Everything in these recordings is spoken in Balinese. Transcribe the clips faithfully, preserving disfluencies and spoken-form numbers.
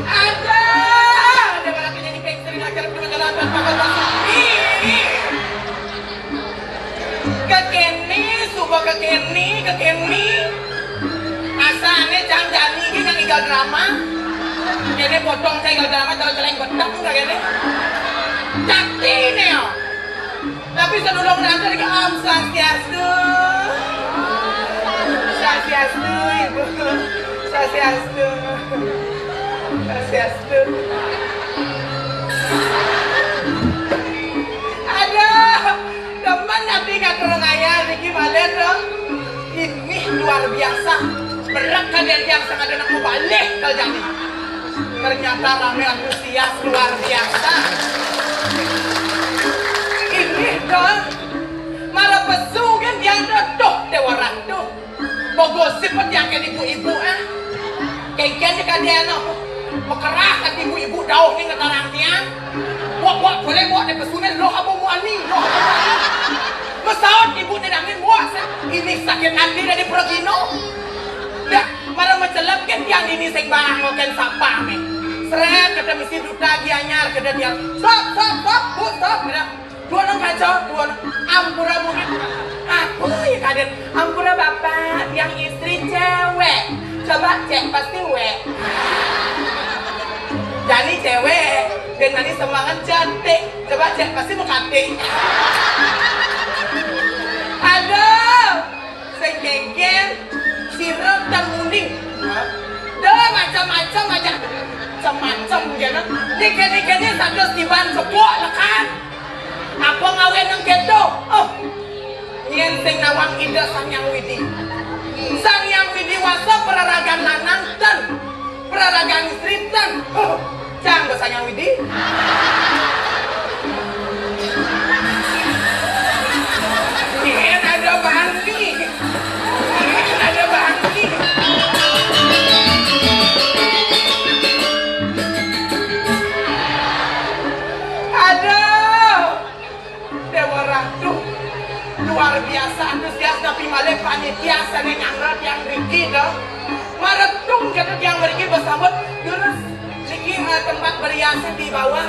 Ada, ada malah penyanyi pengser ngajar pengajaran dan pakai bahasa. Ih, ih. Kekene, suba kekene, kekene. Asane cang jani iki nyang igal drama. Kene potong cang igal drama, tahu celeng bedak enggak kene? Cakti ne, yo. Tapi sedulur nanti ke Om Swastiastu. Swastiastu, Ibu. Swastiastu. Swastiastu. Aduh, demen ati ngatur ngayah niki balen dong. Ini luar biasa. Berat kan yang, yang sengaja nak mau balik ke jani. Ternyata rame antusias luar biasa. Ini dong. Mara pesu kan yang tuh, tuh, Dewa Ratu. Mau gosip pun yang ibu-ibu, ah. Kengken ni kadian, oh. Mekerah kan ibu-ibu dauh ni ngetarang tiang. Wak, wak, boleh wak ni pesu ni, loh apa muani, loh apa muani. Mesaut ibu ni dangin wak, se-, ini sakit hati dari Progino. Dah, mara mecelep kan tiang ini sing barang lo kan sapa ni. Seret, kata misi duta gianyar, kata tiang. Stop, stop, stop, bu, stop, kata. Dua nang kaca, dua nang ampura mungkin. Aku ya kaden, ampura bapak, yang istri cewek. Coba cek, pasti wek. Jadi cewek, dan nanti semangat cantik. Coba cek, pasti mekatik. Aduh. Sing geger, sirep dan muning. Dah macam-macam aja. Macam-macam gitu. Dikit-dikitnya satu tiban sepok lekan. Apa ngawin nang gitu? Oh. Nyen sing nawang Ida Sang Hyang Widi. Sang Hyang Widi wasa peraragan lanang ten. Peraragan istri ten. Oh. Cang, bahasa yang Widi. Nyen ada bangki. Nyen ada bangki. Aduh. Dewa Ratu. Luar biasa antusias napi malih panitia sane nyanggra tiang mriki, dah. Maretung kata tiang mriki bersambut, durus. Niki, eh, tempat beriasnya di bawah.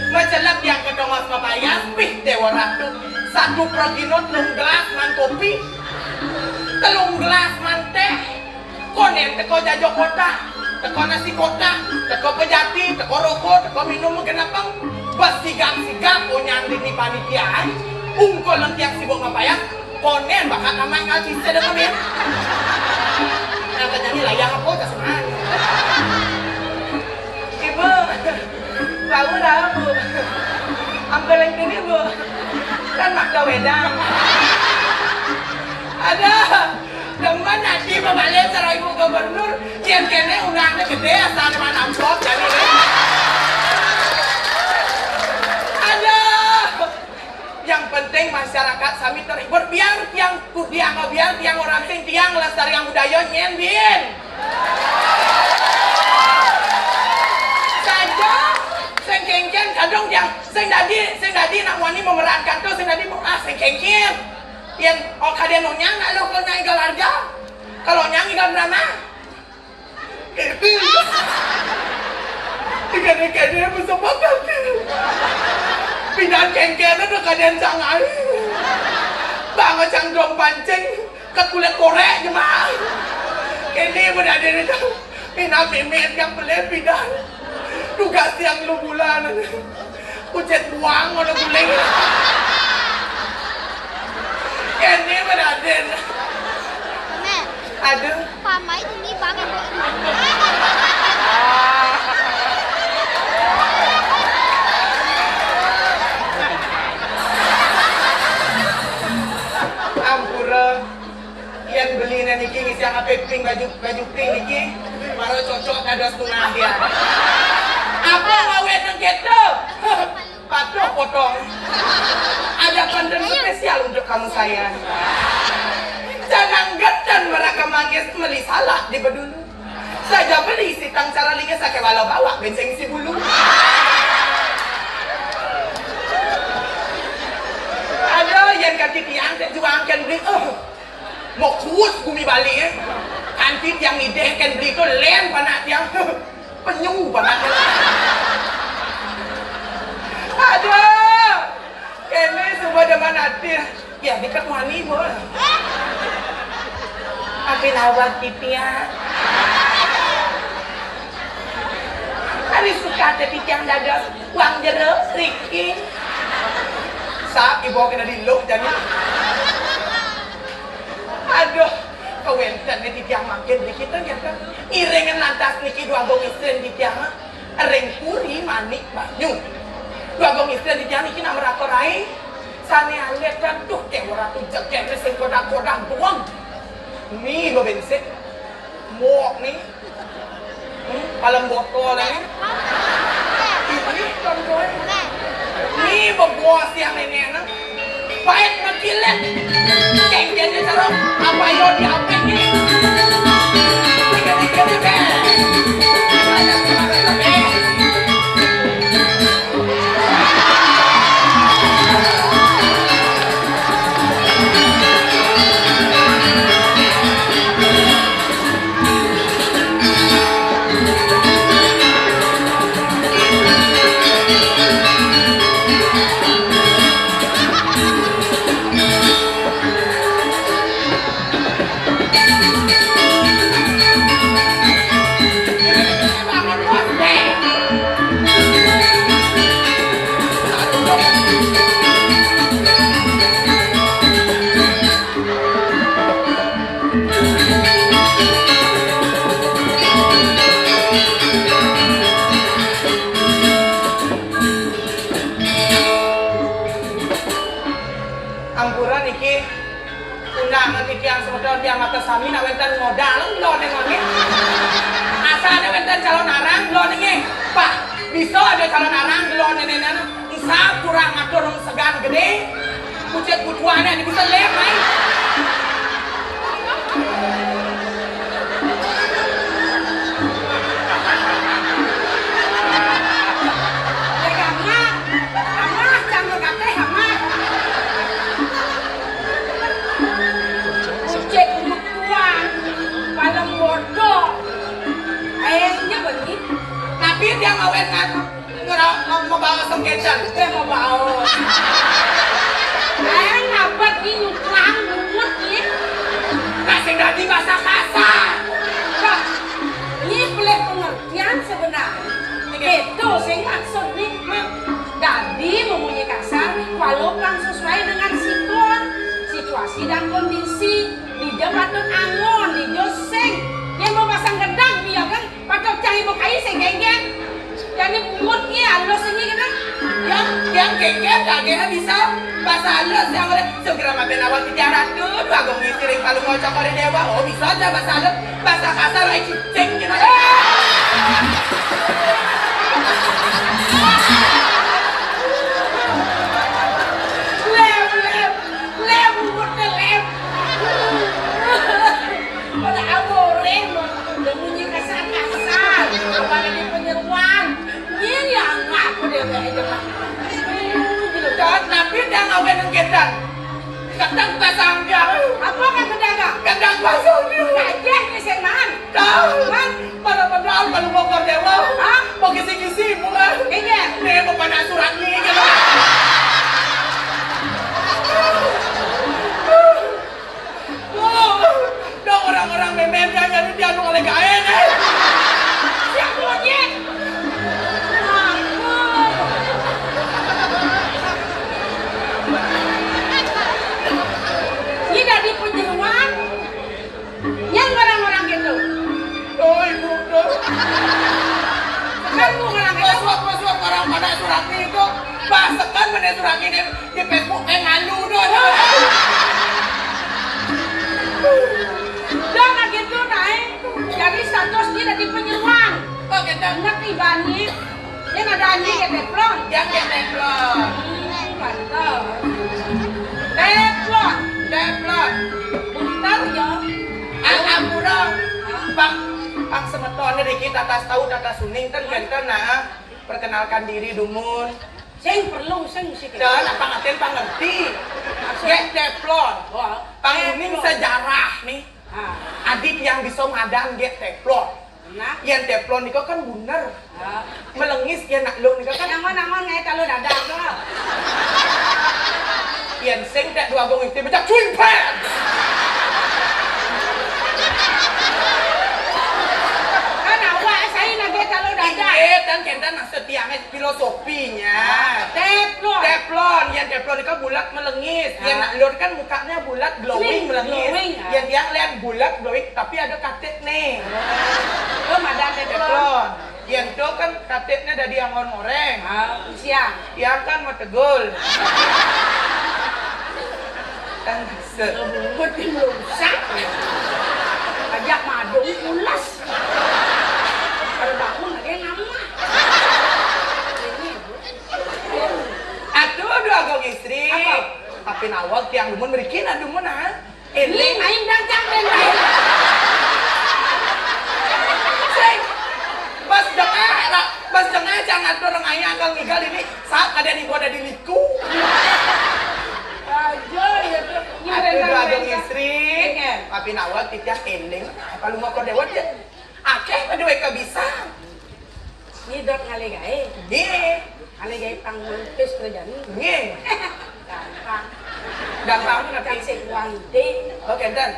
Macelep yang ke tongos mapayas, pih Dewa Ratu. Satu pragino telung gelas man kopi. Telung gelas man teh. Konen teko jajo kota. Teko nasi kota. Teko pejati, teko roko, teko minum genepeng. Besigap-sigap onyan dini panitia. Ungkul lentiak sibuk mapayas. Konen bakat amat ngal cise deh konen. Yang penyanyi layang apa, caseman. Ibu, tahu tahu, Bu. Ampelan ini, Bu. Kan mak wedang. Ada. Demen ati pemale sareng Ibu Gubernur. Yen kene undangne gede asal mana amplop jadi. Ada. Yang penting masyarakat sami terhibur, biar tiang kudiang, biar tiang orang sing tiang lestariang budaya nyen bin. Saja sing kengken kadung tiang sing dadi, sing dadi nak wani memerankan tu, sing dadi ah sing kengken. Yang oh kadian nonyang nak lo kena igal harga. Kalau nyang igal drama. Kene-kene besepakat. Pidan kengkene do kaden sangai. Bang cang dong pancing ke kulit korek jema. Kene bedadin itu. Pindah mimit yang beli pidan. Tugas yang lu bulan. Kucet buang ngono guling. Kene bedadin. Nek, aduh. Pamai ini banget. Ampura. Yen beline niki ngisi Pink, baju, baju pink niki, baru cocok ada setengah dia. Apa ngawet nang keto? Patuh potong. Ada konten spesial untuk kamu, sayang. Jangan getan mereka manggis meli salak di bedulu. Saja beli sitang cara lingis sake walau bawa benceng si bulu. Ada yang kaki tiang tak juang kan beli. Oh. Mau kuus gumi balik, eh. Kanti tiang ideh kan beli tu len panak tiang. Penyu panak tiang. Aduh. Kene semua demen hati. Ya, dekat wani, boy. Tapi lawat gitu ya. Hari suka ada tiang dagang uang jero, Riki. Saat dibawa kena di luk, jadi. Aduh, kawenten ni titiang mangkin ni kita nyata. Iringan lantas niki dua gong istri titiang, ring puri manik banyu. Dua gong istri titiang niki nak merakor ai. Sane alit, aduh, kayak orang tu jaket ni sing kodak-kodak doang. Ni bebensin. Mok ni. Hmm, palem botol, eh. Ini kan, boy. Ni bebos yang ini, nah. Pahit makilet. Cengkeh ni, sarong. Apa yo di apa ni? Tiga-tiga ni, be. Banyak banget, be. Ampura niki, undangan titiang semeton tiang mata sami nak wenten modal, lo ning nggih. Asal ada wenten calon arang, lo ning nggih. Pak, bisa ada calon arang, lo ning nggih. Isap kurang atur segan gede. Kucit kucuannya ini bisa lem, ai. Lek amat, amat, jangan kateh amat. Kucit kucuan, paling bodoh. Akhirnya begitu. Tapi dia ngawet ngaku. Ngera-, mau, mau bawa sengkecan. Eh, mau bawa. Eh, ngabet ni nyuklang, bungut ni. Nah, sing dadi bahasa kasar. Nah, ini boleh pengertian sebenarnya. Oke. Itu sing maksud ni, Mak. Dadi, mempunyai kasar, walau kan sesuai dengan sikon, situasi dan kondisi. Di jam patut angon, di joseng. Dia mau pasang gedang, dia kan. Patok cai bukai segenggen. Jadi bungut ni halus ini kan. Yang, yang genggen kagak bisa bahasa halus yang oleh segera maten awal tiga ratus, dua gong istri palu ngocok oleh dewa. Oh, bisa aja bahasa halus. Bahasa kasar, ai cicing gitu. Lem, lem, lem, bungut lem. Pada amore, udah bunyi kasar-kasar. Apalagi penyeruan. Ini yang ngaku dia kayak aja, Pak. Aduh, gitu. Jangan nampir dia ngawin nang kedan. Kedan pasang dia. Apa kan kedan, Kak? Kedan pasang dia. Aja ni seman. Tahu. Man. Pada padahal kalau bongkar dewa. Hah? Mau kisi-kisi, bukan? Iya. Nih, mau panas surat ni, gitu. Oh, dong orang-orang memen dia jadi dia nu oleh gaen, eh. Siap, Bojek. Ini dari penyeruan. Yang orang-orang gitu. Oh, ibu, tuh. Kan orang-orang gitu. Pesuap-pesuap orang pada surat ni itu. Bahasakan mana surat ni di Facebook, eh, malu, tuh. Dah, dah gitu. Bani, ini ada Ani ke teflon? Yang ke teflon. Hmm, mantap. Teflon. Teflon. Buntar ya. Ah, ampura. Pang, pang semeton niki tatas tahu, tatas uning, ten kenten, nah. Perkenalkan diri dumun. Sing perlu, sing sih. Dan apa ngaten pangerti? Maksud? Gek teflon. Wah. Pang uning teflon. Sejarah nih. Ah. Adik yang bisa ngadan gek teflon. Nah. Yen teflon nika kan buner. Ah. Melengis yen nak lung nika kan. Angon-angon ngae talo dadak to. Yen sing tek dua gong itu becak cuing pet. Kan awak saya lagi talo dadak. Iya, kan kenten maksud tiangnya filosofinya. Ah, teflon. Teflon, yen teflon nika bulat melengis. Yen nak lur kan mukanya bulat glowing melengis. Glowing, ah. Yen tiang lihat bulat glowing tapi ada katik nih. Oh, madan teflon. Teflon. Yen to kan katiknya dadi angon oreng. Ah, siang. Tiang kan metegul. Kan se- Ngebungut di melusak. Ajak madung pulas. Kalau bangun lagi ngamah. Ini, Bu. Aduh, aduh, Agung Istri. Apa? Tapi nawag tiang dumun merikin, aduh, mun, ah. Ini main dagang, main main. Sing. Pas dengah, pas dengah jangan orang ayah kalau ngigal ini saat ada di gua ada di liku. Aja ya tuh. Ini aduh, aduh, Agung Istri. Iya. Tapi nawag tiang eling. Apa lu mau kode ya? Akeh duwe kebisan. Nyidot ngale gae. Nggih. Ngale gae pang mangkis kerjane. Nggih. Gampang. Gampang tapi cang sing uang ide. Oh, kenten.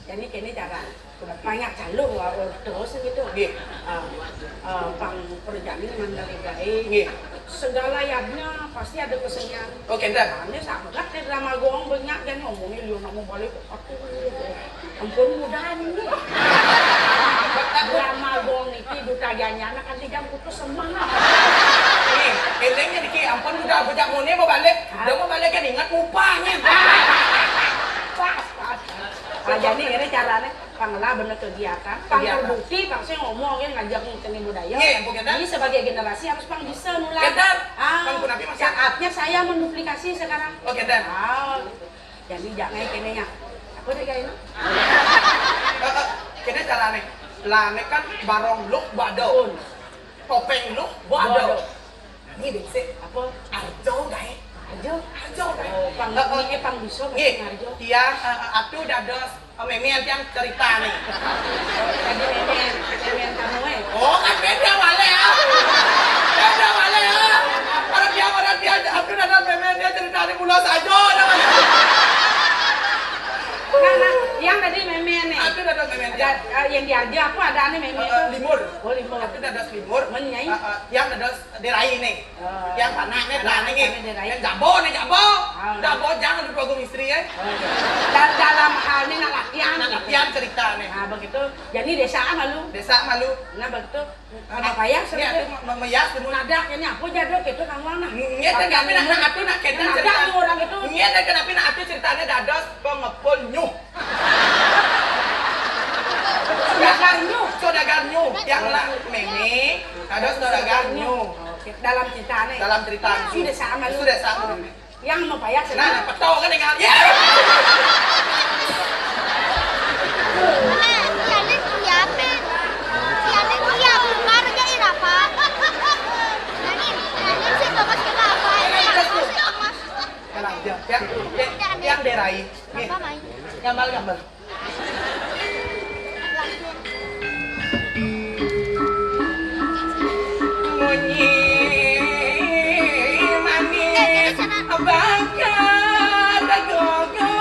Jadi kene cara. Banyak jalur wa ordo sing gitu. Nggih. Eh, eh, pang kerjane nang ngale gae. Nggih. Segala yadnya pasti ada kesenian. Oh, kenten. Ane sangat di drama gong banyak dan ngomongin lu mau balik. Aku ampun mudahan ini. Drama gong iki duta ganyana kan tidak putus semangat. Nih, elingnya niki ampun udah bujak muni mau balik. Udah mau balik kan ingat mupanya. Pas, pas. Nah, jadi ini caranya pang lah bener kegiatan, pang terbukti, pang saya ngomong ya ngajak seni budaya. Iya, yang punya. Ini sebagai generasi harus pang bisa nular. Kenten. Ah, pang punapi masih. Saatnya saya menduplikasi sekarang. Oh, kenten. Ah, gitu. Jadi jangan kene ya. Apa deh kayaknya? Eh, eh, kene carane. Lah, nek kan barong lu bado. Topeng lu bado. Bado. Ini deh sih. Apa? Arjo gae. Arjo? Arjo gae. Oh, pang, eh, eh, ini pang bisa, nggih, pang Arjo. Iya, eh, eh, atu dados, eh, meme yang cerita nih. Jadi meme, meme yang kamu eh. Oh, kan beda wale ya. Beda wale ya. Orang dia, orang dia, atu dados meme yang cerita nih mula saja. Nah, nah, yang tadi meme nih. Atu dados meme yang. Ada, eh, yang di Arjo apa ada nih meme itu? Eh, eh, limur. Oh, limur. Atu dados limur. Men, Nyai? Eh, eh, yang dados derai nih. Oh. Yang panak nih, panak nih, nih. Panak derai. Yang jabo nih, jabo. Oh. Jabo jangan lupa Agung Istri ya. Oh, iya. Dan dalam hal ini nak latihan. Nak latihan cerita nih. Nah, begitu. Jadi desa malu. Desa malu. Nah, begitu. Apa ya, iya, sebenarnya? Itu me-, memeyas, itu. Nadak ini apa jaduk itu kan, Wang, nah. Iya, tapi nak, nak, atu nak kenten cerita. Nadak orang itu. Iya, tapi nak atu ceritanya dados pengepul nyuh. Saudagar nyuh. Saudagar nyuh. Yang lah meme, ada saudagar nyuh. Oke, dalam cerita nih. Dalam cerita. Sudah sama lu. Sudah sama. Yang mau payah. Nah, nah, petau kan tinggal. Ya. Tiane iya pe. Tiane iya bukan jadi apa? Tiane, tiane sih bagus ke apa? Tenang aja, ya. Ya, yang derai. Nih. Apa main? Gambar, gambar. Munyi manis bakal gogo.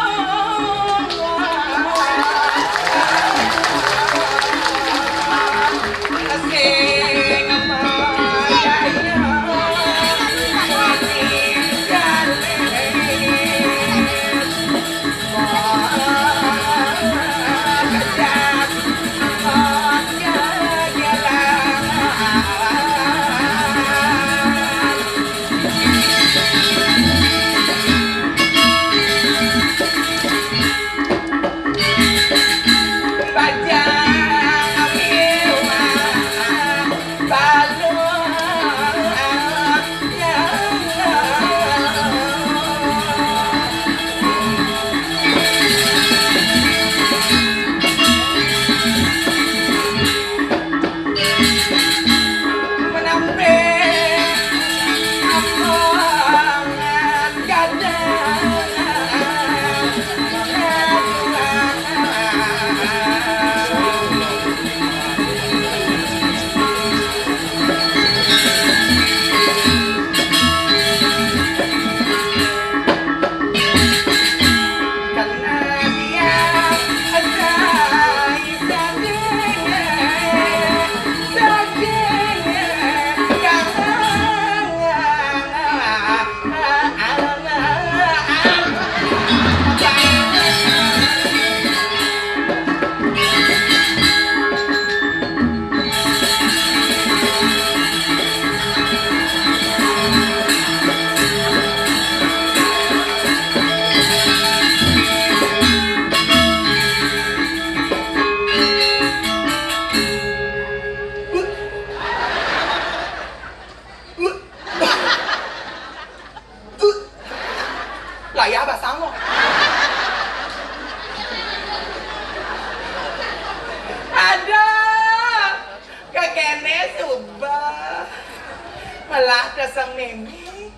Mémé.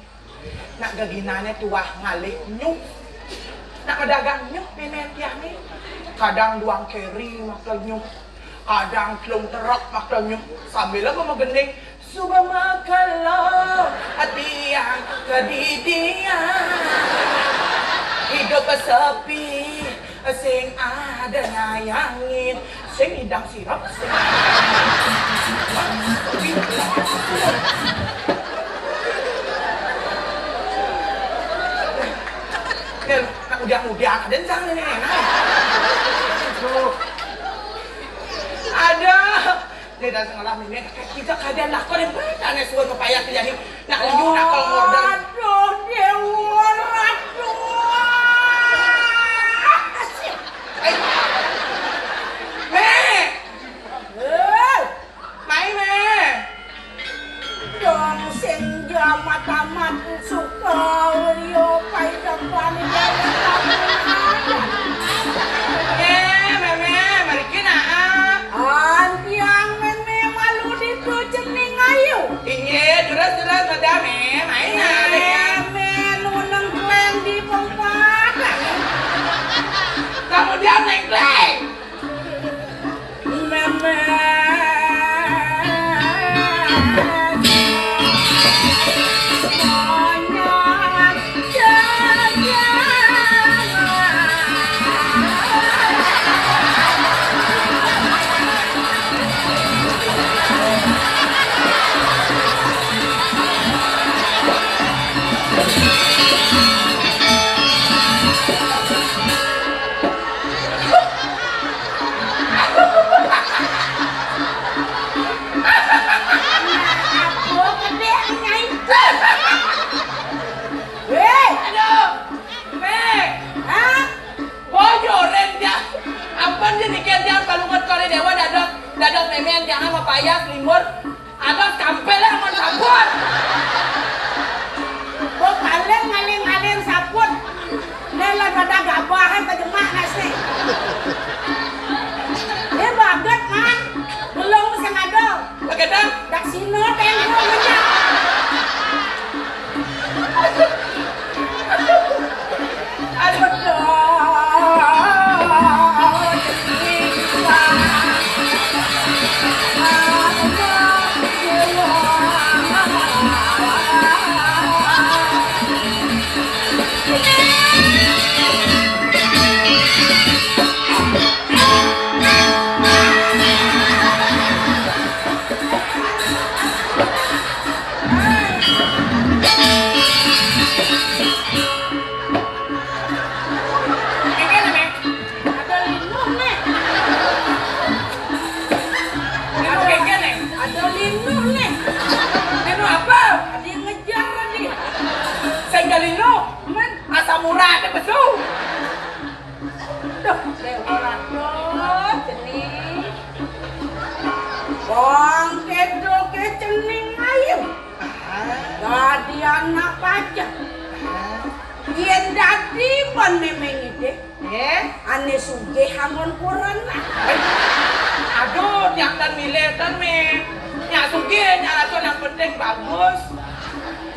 Nak geginané tuah ngalih nyuh. Nak madagang nyuh mémé tiang né. Kadang duang keri maké nyuh. Kadang telung truk maké nyuh. Sambil apa magending. Suba makelo tiang kedidian. Hidup sepi, sing ada nyayangin. Sing idang sirep, sing. Nih, nak udiak-udiak, ada yang jangan ini, nah. Tuh. Ada. Nih, dan sengalah nih, nih, kayak kita keadaan lakon yang bener, aneh suara kepayah terjadi. Nak liu, nak kalau ngorder. Aduh, Dewa Ratu. Eh. Mé. Eh. Mai, Mé. Dong sing jamat amat suka liu pai depan jalan. Eh, Mémé, mriki nah. Antiang Mémé malu ditu cening ayu. Inggih, terus, terus, Madam, Mé. Main, nah, Mémé nuneng klen di pengkat. Kemudian, Neng Klen. Hei! Aduh, Mé. Hah? Bojoren dia. Ampun dia niki dia balunget kali Dewa dados, dados Mémé jangan mapayas limbur. Abang tampil lah, mau sabun. Oh, paling ngaling-ngaling sabun. Lela pada gabahan ke jemak nasi. Dia baget, Man. Belum sing ada. Baget, ah? Dak sino, tengok aja. Ada linuh nih. Ada linuh nih. Linuh apa? Ada yang ngejar tadi. Sing ada linuh. Men. Asam urat ada pesu. Duh, Dewa Ratu, cening. Bang, kedo ke cening ayu. Dadi anak pacak. Yén dadi pon mémé ngidih, eh, ané sugih anggon kuren. Aduh, nyak tan milih tan, Mé. Nyak sugih, nyak racun yang penting bagus.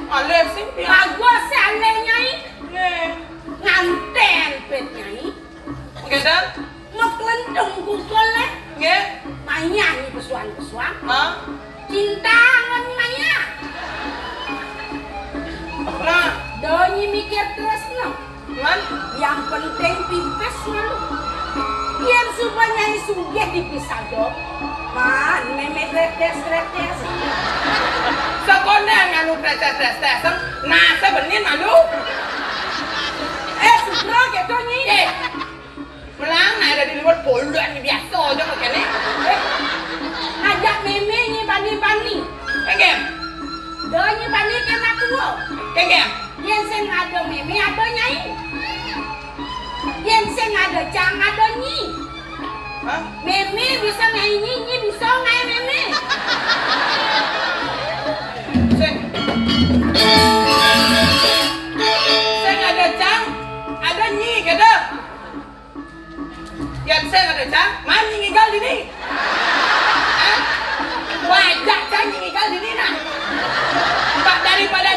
Alih sih, ya. Bagus, alih, Nyai. Nggih. Ngantén pit, Nyai. Nggih, Dang. Meklentung kukulé. Nggih. Mayah ni pesuan-pesuan. Hah? Cinta ngon mayah. Nah. Donyi mikir terus no. Man? Yang penting pipis malu. Yén suba Nyai sugih dipisah dong. Man, mémé tretes-tretes. Sekolah nganu tretes-tretes. Nah, sebenin malu. Eh, sutra gitu, Nyi. Eh. Melang, nah, ada di luar polon ni biasa aja kok kene. Eh, ngajak mémé nyi bani-bani. Enggem. Dah nyi bani kena tua. Enggem. Yén sing ada mémé ada nyai. Yén sing ada cang ada nyi. Hah? Mémé bisa nyai nyi, nyi bisa nyai mémé. Sing. Sing ada cang, ada nyi, kata. Yén sing ada cang, man nyi ngigal dini. Hah? Wajah cang nyi ngigal dini nah. Pak daripada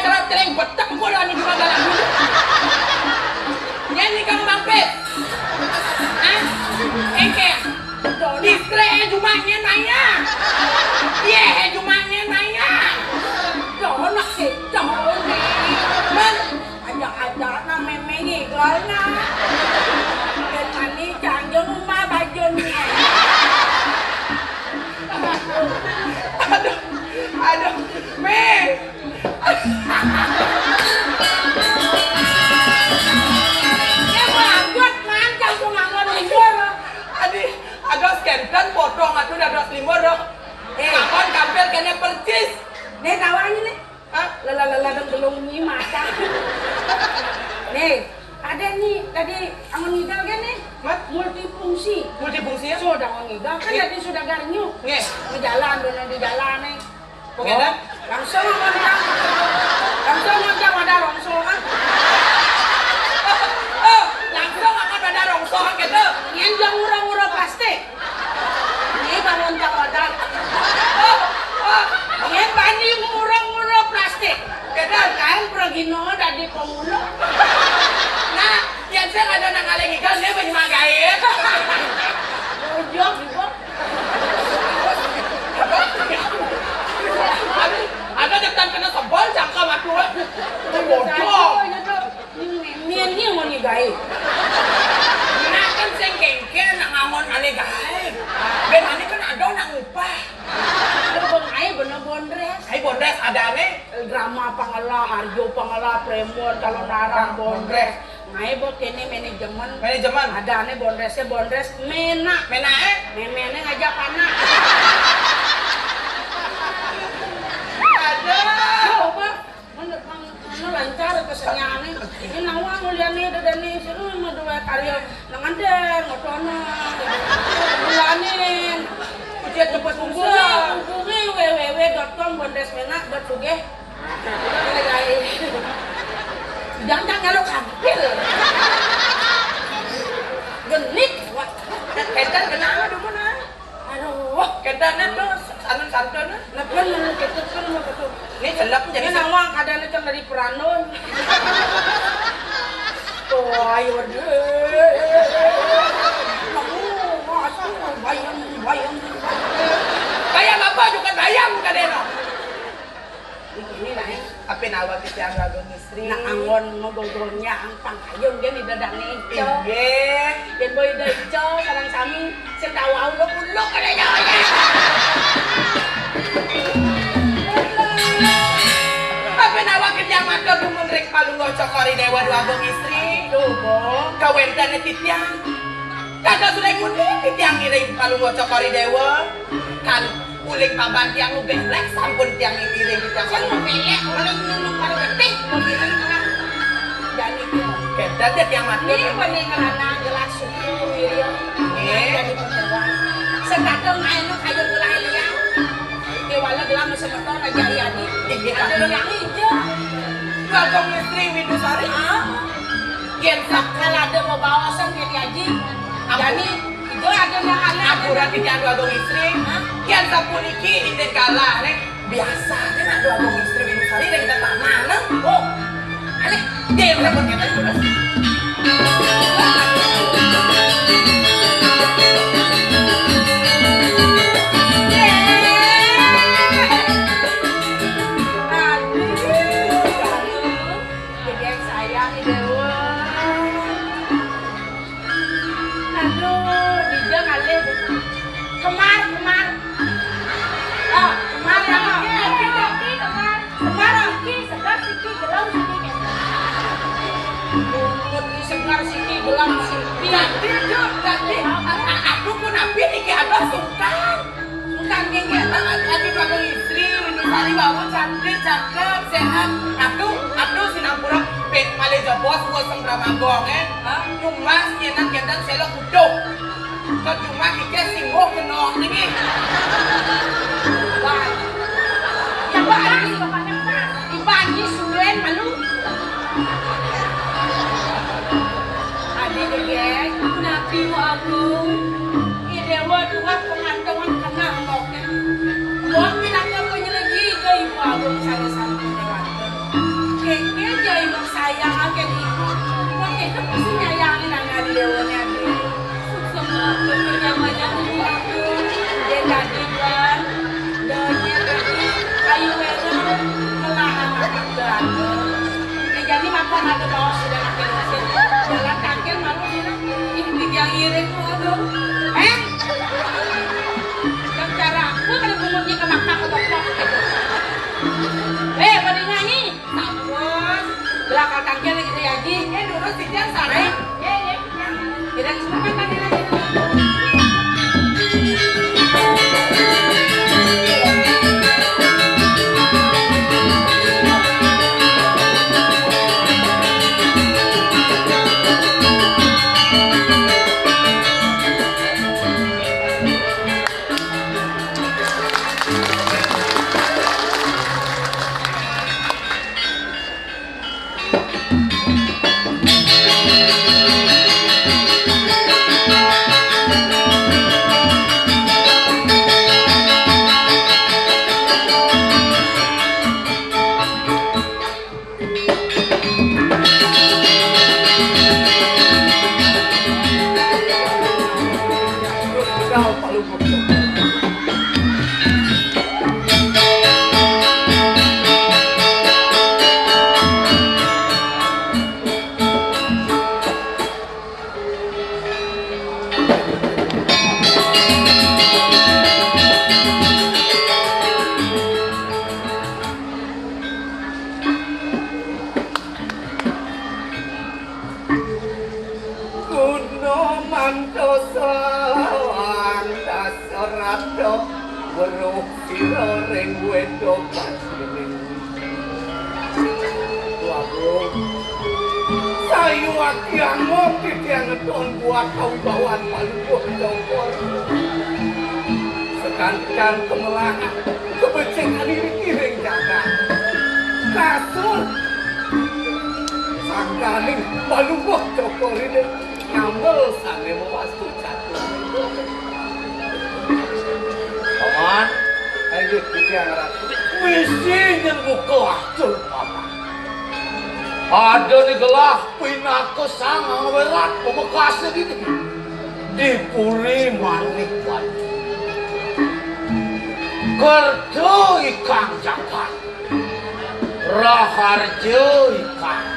Aduh, Mi. Éh, bagus, man, kampung Angon Limbur. Adi, ados kénten potong atuh dados limbur, doh. Éh. Kapan kampil kéné percis. Nih, tawa ini, nih. Hah? Lela-lela dan belum nyi mata. Nih, ada nih tadi Angon Ngidal kan nih? Mat? Multifungsi. Multifungsi ya? Sudah Angon Ngidal kan. Iya. Tadi sudah garnyu. Nggih. Ngejalan, bener di jalan nih. Oke, oh, dah. Langsung ngontak. Langsung ngontak pada rongsok, ah. Oh, langsung akan pada rongsok, gitu. Nyén jang ngurang-ngurang plastik. Ini bangun Kang Odang. Oh, oh. Nyén bani ngurang-ngurang plastik. Gitu. Kan pergi no dari pemulung. Nah, yang saya ada nang alé ngidal, dia banyak magaé. Bojog, bojog. Ada, ada depan kena sebol, cangkem aku. Bojog. Ini, ini mau digaé. Nah, kan sing kéngkén nak ngangon ané gaé. Bén ané kan ada nak ngupah. Ada bang aé bener bondrés. Aé bondrés adané. Drama Pangéla, Harjo Pangéla, Prémbon, Calon Arang, bondrés. Ngaé bot kéné manajemen. Manajemen. Adané bondrésé bondrés ména. Ménaé? Méméné ngajak anak. Ada. Coba, mana, mana, mana lancar keseniannya. Ini nawang muliané dadané, sini mah dua karya. Nang ada, ngotona. Bulanin. Ujian cepet hubungi, hubungi www.com bondresmena.sugih. Jangan kalau kampil. Genit, wah. Kénten kenapa dulu, nah? Aduh. Kénten tuh santun-santun, nah. Lepas menurut itu kan mau betul. Ini celep jadi. Ini nawang kadang cang dari Perandon. Oh, ayo deh. Aduh, aduh, bayang, bayang. Bayang apa juga bayang kadéna. Ini naik. Apa nawa kita yang lagu istri? Nah, anggon ngogogolnya angpang ayo gini dadang ijo. Iya. Yén boy ijo sareng sami sing tau ulo-ulo kada jawanya. Tapi nawa kita matur dumun ring Palungguh Cokor I Déwa Dwagung Istri. Duh, Bo. Kawéntenan titiang. Kada sudah muni titiang ngiring Palungguh Cokor I Déwa. Kan uling paban tiang nu belek sampun tiang ngiring titiang. Sing belek uling nu paling getih. Jani. Kénten tiang matur. Ini bening ngerana jelas. Iya. Jadi penteruan. Setatung ae nu kayu gula liang. Déwala gelam semeton aja iya di. Iya. Ada yang ijo. Bagong istri Widusari. Ah. Yén sakal ada mau bawasan jadi aji. Jani ijo ada yang anak. Ampura kita anu bagong istri. Hah? Yén sapuniki indit kalah, Nék. Biasa aja nak doa mau istri minggu sehari dan kita tak mana. Oh, aneh. Dia yang repot kita itu, Mas. Aduh, aduh. Jadi sayang, Dewa. Aduh, Dija ngalih. Kemar, kemar. Oh, kemar ya, kok. Kemar, kemar. Kemar, oh. Siki, segar, siki, gelem, siki, kéto. Bungut ni segar, siki, gelem, siki. Jadi, Jun, jadi, a-, a-, aku pun napi niki ada sungkan. Sungkan, nggih, nggih. Lagi baru istri, ini sari baru cantik, cakep, sehat. Aduh, aduh, sinampura, pek malih jebos, bos sembrama gong, eh. Hah? Nyumbas, nyenan, kénten, selok, utuh. Kok cuma kita singgung kena niki. Wah. Coba, Ani. Ibu Ani suwen malu. Adi degek, napi mu aku? Idewa dua pengantongan kena moknya. Buat pinaka penyelegi ke ibu agung salah satu lewat. Kéké jai mah sayang aké ibu. Mah kéké pasti nyayangin anak déwéné aké. Suksma, kéké nyamanya ibu aku. Dia jadi, Wan. Doanya tadi, ayu wéna. Weruh sira ring weda pasiring. Waduh. Sayu akiango titiang ngeton buat kawibawan Palungguh Cokor. Sekancan kemelahan, kebecikan iriki ring jagat. Kasur. Sangkaning Palungguh Cokor ini ngambil sane mawastu catur. Paman, ayo kita ngerasa. Misi nyen buka acur, Paman. Ada ni gelah pinaka sang angwerat pamekasne dini. Di Puri Manik Wadi. Kerta ikang jagat. Raharja ikang.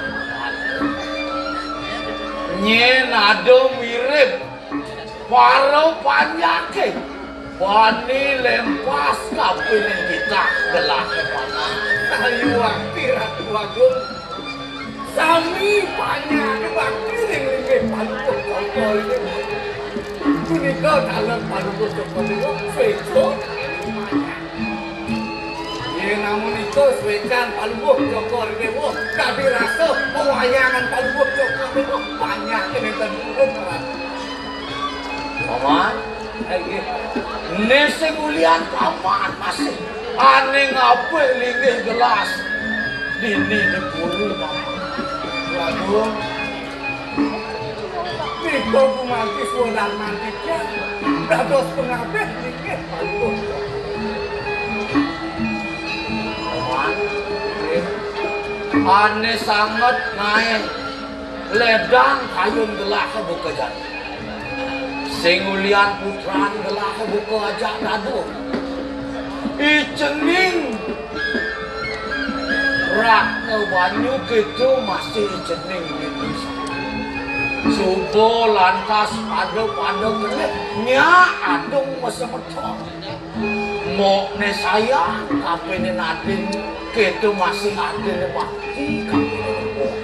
Nyen ada mirib para panjake bani lempas kapining titah gelah. Sayuwakti Ratu Agung. Sami panjake bakti ring linggih Palungguh Cokor Dewa. Punika taler Palungguh Cokor Dewa, sweca. Yen amunika swecan Palungguh Cokor Dewa, kadi rasa pawayangan Palungguh Cokor Dewa, panjake nenten purun, Ratu. Paman, eh, nggih. Né sing ulian Paman masih ane ngabih linggih gelas dini di puri, Paman. Waduh. Nika gumanti swadarman titiang dados pangabih linggih Palungguh. Paman, nggih. Ane sanget ngae ledang kayun gelah buka jati. Sing ulian putran gelah buka ajak dadu. I cening Ratna Banyu keto masih i cening nini. Suba lantas pada-pada kene nyak adung masemeton. Mokne sayang, kapining adin keto masih adin bakti kapining mok.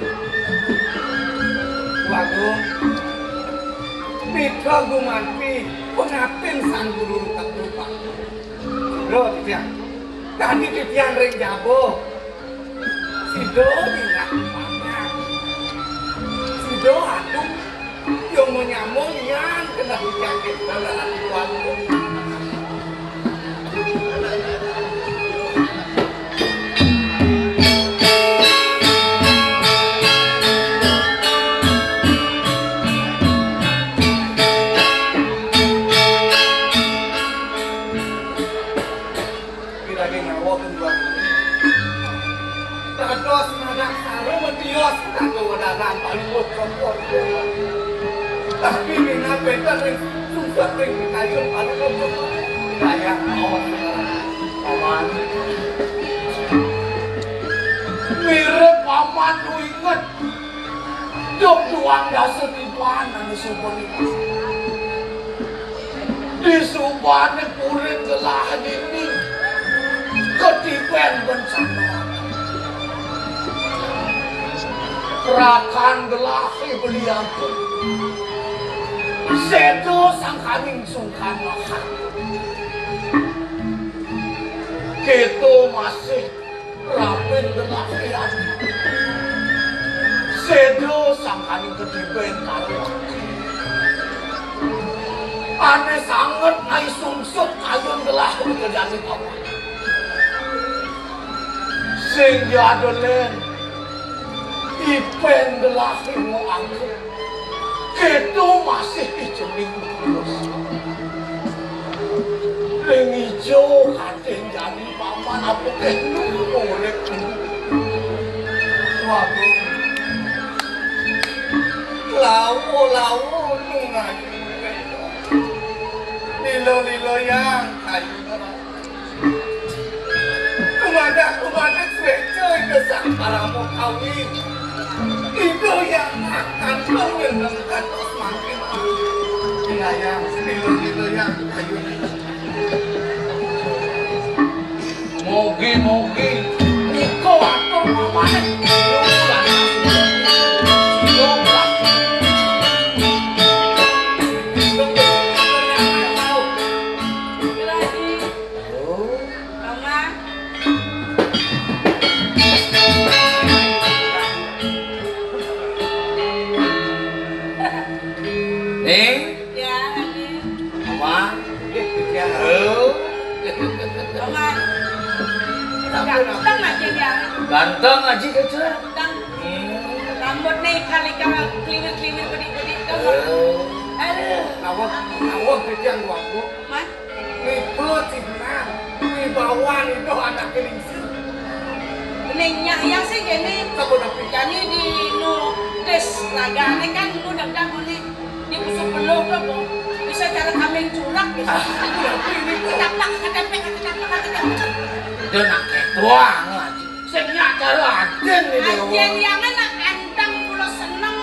Waduh. Mitra gumanti, pangaptin Sang Guru Ratu, Pak. Lho, titiang. Tadi titiang ring jaba. Sida dingah banget. Sida aduh, yang menyambung yang kena penyakit dalam keluarga. Piragi nyawa kembang. Dados madak sare metios kanggo wedanan Palungguh Cokor. Tapi minab benten ring sungsut ring pikayun Palungguh Cokor. Wilayah awan. Paman. Mirip Paman nu inget. Duk duang dasa tiban anu suba niki. Di subane puri gelah dini katiben bencana. Rakan gelah beli aku. Seda sangkaning sungkan lahan. Kita masih rapin gelah lian. Seda sangkaning katiben karo ane sanget nai sungsut kayun gelah kejati Paman. Sing jada len ipen gelah ing angka. Keto masih i cening terus. Ring ijo kating jani Paman apa kenu urip. Waduh. Lawo-lawo nungayu. Lilo-lilo yang kayu. Kumadak-kumadak sueca ida sang parama kawi. Ida yang akan mengenang kantos mangkin. Iya, yang lilo-lilo yang kayu. Mogi-mogi nika atur mamaning. Ganteng aja dia. Ganteng aja gitu. Ganteng. Hmm. Rambutnya ikal-ikal, kliwir-kliwir, bedik-bedik tuh. Eh. Aduh. Nawang, nawang titiang waktu. Mas? Nipu cihna, wibawa nidoh anak lingsir. Nengnya ya sih gini. Sabodo pisan. Jani di nu des ragane kan nu dagdag meni di busuk beluh tuh, Bu. Bisa cara kambing curak bisa. Ah, tapi ini kok. Ketaplak, ketepek, ketaplak, ketepek. Udah nak ketuang aja. Sing nyak cara aden nih, Dewa. Ajen yang enak anteng kula seneng,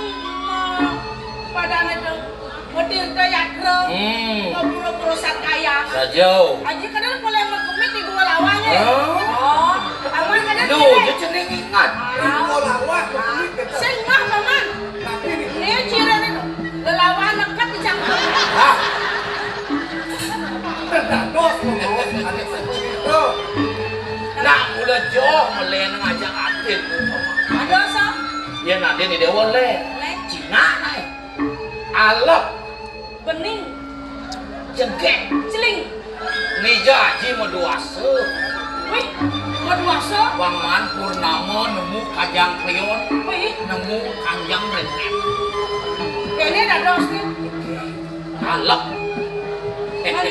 eh, padane tuh. Model kaya kro. Hmm. Mau pura-pura satria. Saja. Aji kadang boleh megemit di dua lawannya. Oh. Oh, aman kadang. Duh, dia cening ingat. Dua lawan, megemit kita. Sing mah, Paman. Tapi ini. Ini ciri ini tuh. Lelawan nekat dicangkul. Hah? Terdados, Bos. Ada seperti itu. Nak mula joh melen ngajak atin. Ada, Sam? Ya, nanti ni Dewa le. Le? Cina, nai. Alep. Bening. Jegek. Celing. Nija aji maduasa. Wih, maduasa? Bang Man Purnama nemu kajang kleon. Wih. Nemu kanjang rentet. Kene dados nih. Alep. Man,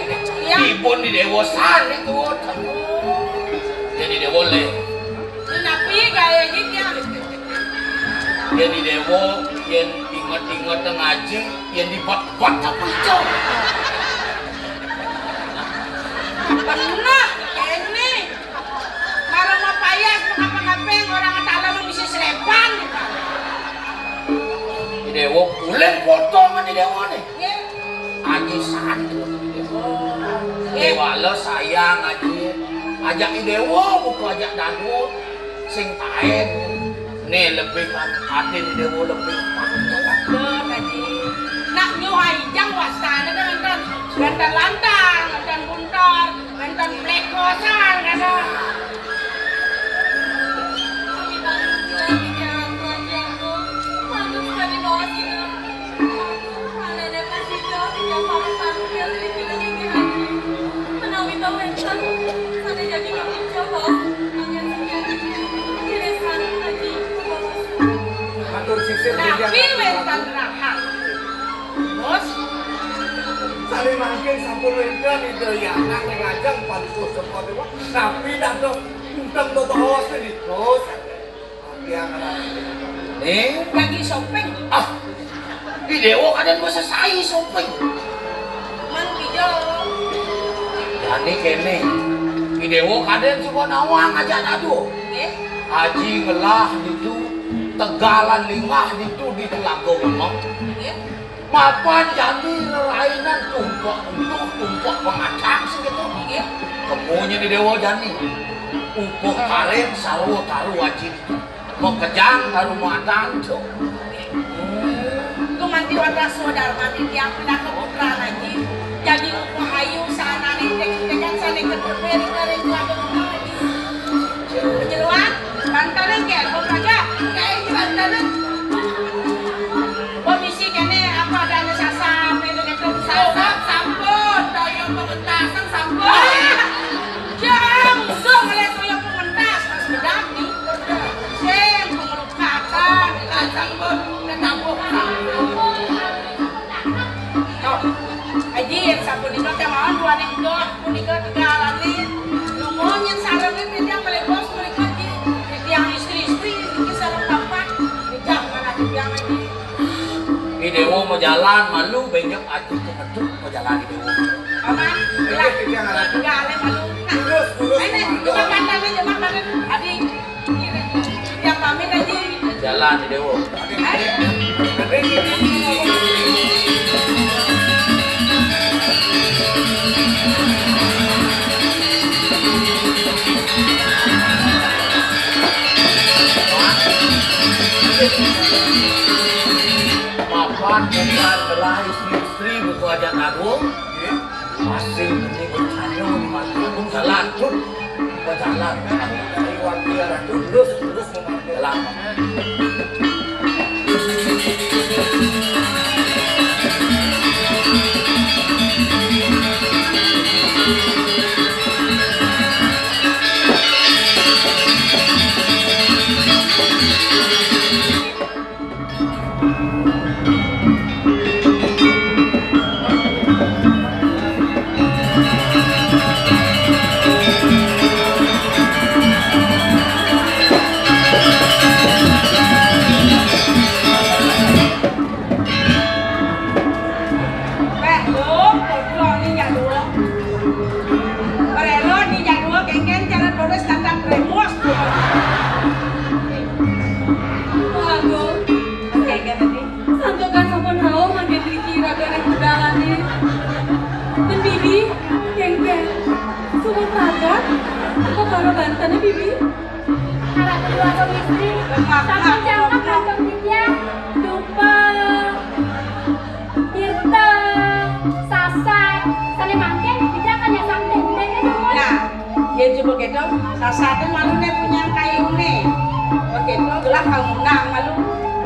iya. Ibun di Dewa sana itu. Jadi Dewa le. Napi gaya gitu ya? Jadi Dewa, yen inget-inget ngaji, yen dibat-bat apa itu? Bener, ini. Kalau mau payah, mau ngapa-ngapain, orang ngetala mau bisa selepan. Di Dewa, pulen potongan di Dewa nih. Nggih. Aji santun. Nggih. Dewala sayang aji. Ajak di Dewa, buku ajak dadu. Sing taen. Nih lebih kan, ati di Dewa lebih. Betul, Aji. Nak nyuhai jang wastane kan, kan. Ganteng lantang, ganteng buntar. Mantan plekosan, kata. Matur sisir. Tapi wénten rahat. Bos. Sané mangkin sampun wénten Ida Hyang Anak ring ajeng padukuh Sekodewa. Tapi dados enteng bebaos niku. Tiang anak. Eh? Lagi shopping. Ah, di Dewa kadén basa sai shopping. Man pijo. Jani kéné. Di Dewa kadén suba nawang ajak dadu. Nggih. Aji ngelah ditu, tegalan lingah ditu di Telaga Gunung. Nggih. Mapan jani rerainan tumpek untuh, tumpek pengacang segitu. Nggih. Kemunya di Dewa jani. Upuh karin sarwa taru aji. Makejang taru madan, Cuk. Gumanti wantah swadarman tiang pinaka putra aji. Jani upuh ayu saanané tek-tekan sané kedua beri kari kuadu aji. Penyeluan, bantalan ke, kok kagak? Kayak bantalan. Komisi kéné apa ada sasam itu gitu. Sasam sampun, toyo pementasan sampun. Jam, dong oleh toyo pementas, Mas Bedani. Sing pengelukatan, sasam pun ketabuh sampun. Tuh, Aji, sapunika kémawon duaning doh punika tiga alami. Lumun yén sarengin titiang malih bos punika, Aji. Titiang istri-istri niki sareng papat. Titiang malah titiang, Aji. Di Dewa majalan malu, bénjang Aji kemeduk majalan di Dewa. Paman, titiang alami malu. Nah, terus, terus, ini, malu. Jemah pandannya, jemah pandan. Adi, Tiang pamit, Aji. Jalan, Déwa. Mapan bukan belah istri-istri buku aja tanggung. Masih ini bertanya di mati aku jalan tuh. Berjalan. Dari waktu yang terus, terus memakai jalan. Pragat, kok karo bantené, Bibi? Anak kedua atau istri, sampai jangkep kantong Bibi ya, dupa, tirta, sasat, sané mangkén, Bibi akan ya sampai, Bibi akan ya. Nah, yén coba kéto, sasaté maluné punya kayuné. Begitu, gelah kamu nang malu.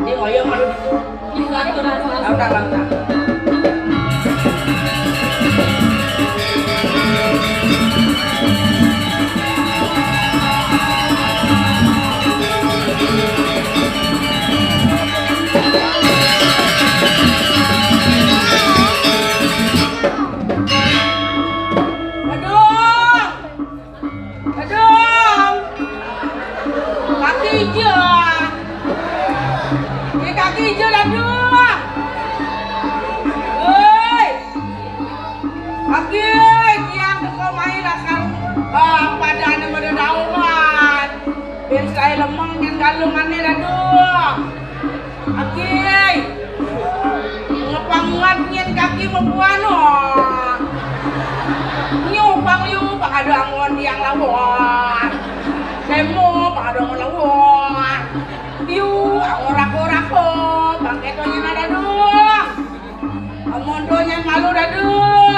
Ini ngoyong malu gitu. Ih, latur, latur. Lautang, lautang. Aduh. Dadung. Kaki ijo. Ye, kaki ijo, Dadung. Woi. Kaki, tiang teko mai lakar. Ah, padane pada dauman. Ben sae lemeng nyang galungane, Dadung. Aki, ngepang ngat nyén kaki mebuan, oh. Nyu pang yu, pang ada angon tiang lawan. Demo, pang ada angon lawan. Yu, angon rako-rako, pang keto nyén ada dong. Amondo nyén malu, Dadung.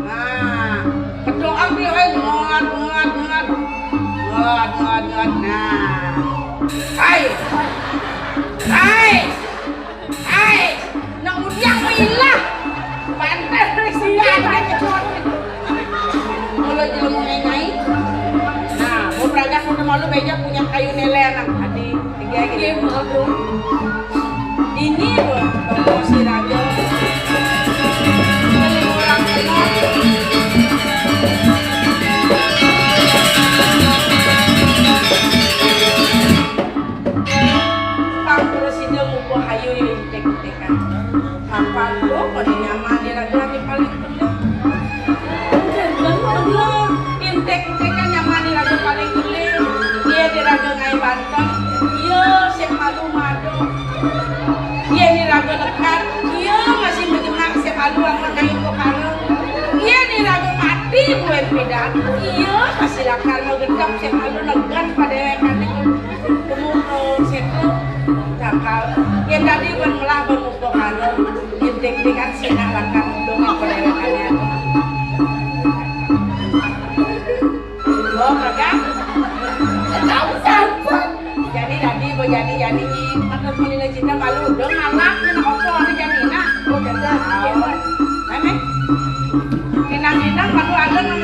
Nah, kedoang dia, eh, ngot, ngot, ngot. Ngot, ngot, ngot. Nah. Hai. Hai. Hai. Nang udiang milah. Banter, sian. Mulo jelemu ngai. Nah, mau pragat mau malu beja punya kayu nelen, nah, hati. Tiga gitu. Iya, maaf, Bu. Ini, Bu, promosi raga. Beli orang kenal. Pang terus ide mupo hayu yo intek-intekan. Kapan lo pada nyaman di raga di paling tengah? Intek-intekan nyaman di raga paling tengah. Iya di raga ngai banteng. Iya sing malu mado. Iya di raga lekat. Iya masih menyemak sing malu amat ngai pokara. Iya di raga mati buen pidan. Iya masih lakar magendap sing malu legan pada kane. Temu, eh, setu, cakal. Yén tadi ban melah ban muka karo, yén dek-dekan sinak lakar dongé pada kalian. Oh, mereka? Tahu, tahu. Jadi tadi, bo jadi, jadi, patut melina cinta malu, dong ngalak, nak opo ada jadi, nak. Oh, jadi, amin. Minang-minang malu ada nang.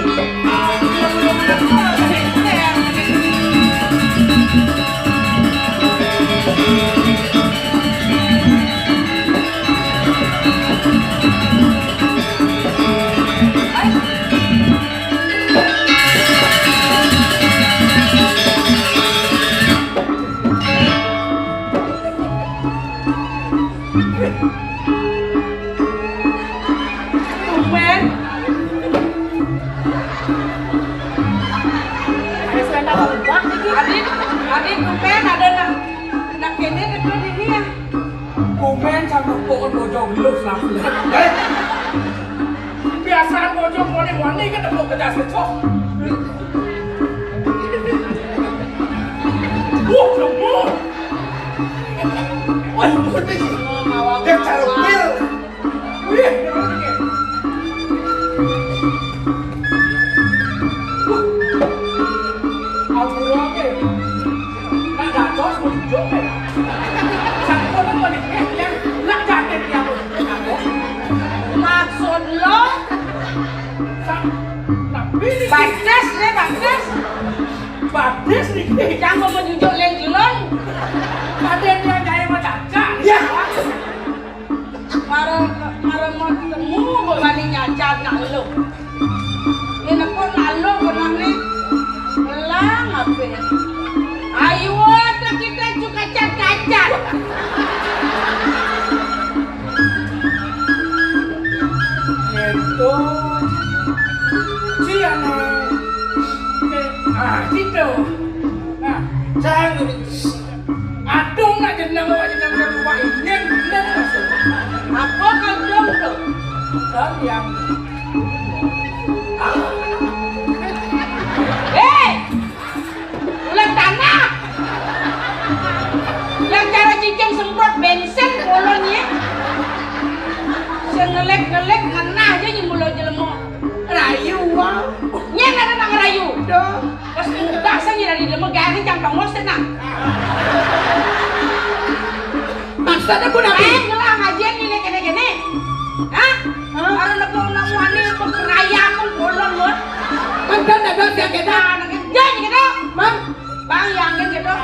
Tumben. Wis wénten ubah iki. Adi, Adi, tumben ada nang, nang kéné teko dini ya. Tumben sampe pokok bojong lus lah. Eh. Biasaan bojong wani-wani kan teko kedas kecok. Wuh, lemu. Wah, putih. Dia carupir. Wih, aku oke. Nak dados menunjuk ya. Satu pun menikah yang nak jaket yang maksud lo? Sa-, tapi ini bagus deh, bagus. Bagus nih. Jangan mau menunjuk lenglong. Ada yang gaya macam ya. Mara, mara mau temu, mau bani nyacat nak lu. Ini pun nak lu pernah nih. Belang apa ya? Ayo, ada kita juga kacat-kacat. Itu. Siapa? Eh, ah, gitu. Nah, saya Adung nak jeneng, awak jeneng ke rumah ini, ini masuk. Apa kandung tu? Kandung. Ah. Lek ngenah aja nyembul aja lemo. Rayu, wah. Nyén ada nang rayu. Dah. Terus udah saya nyerah di lemo, gak ada jam tongos, nah. Maksudnya pun apa? Eh, ngelah ngajian ini kene-kene. Hah? Hah? Kalau nak mau namu ani, aku kerayam, aku bolong, loh. Kan ada siang kita. Nah, anak kerja gitu. Mang, Bang, yang kan gitu.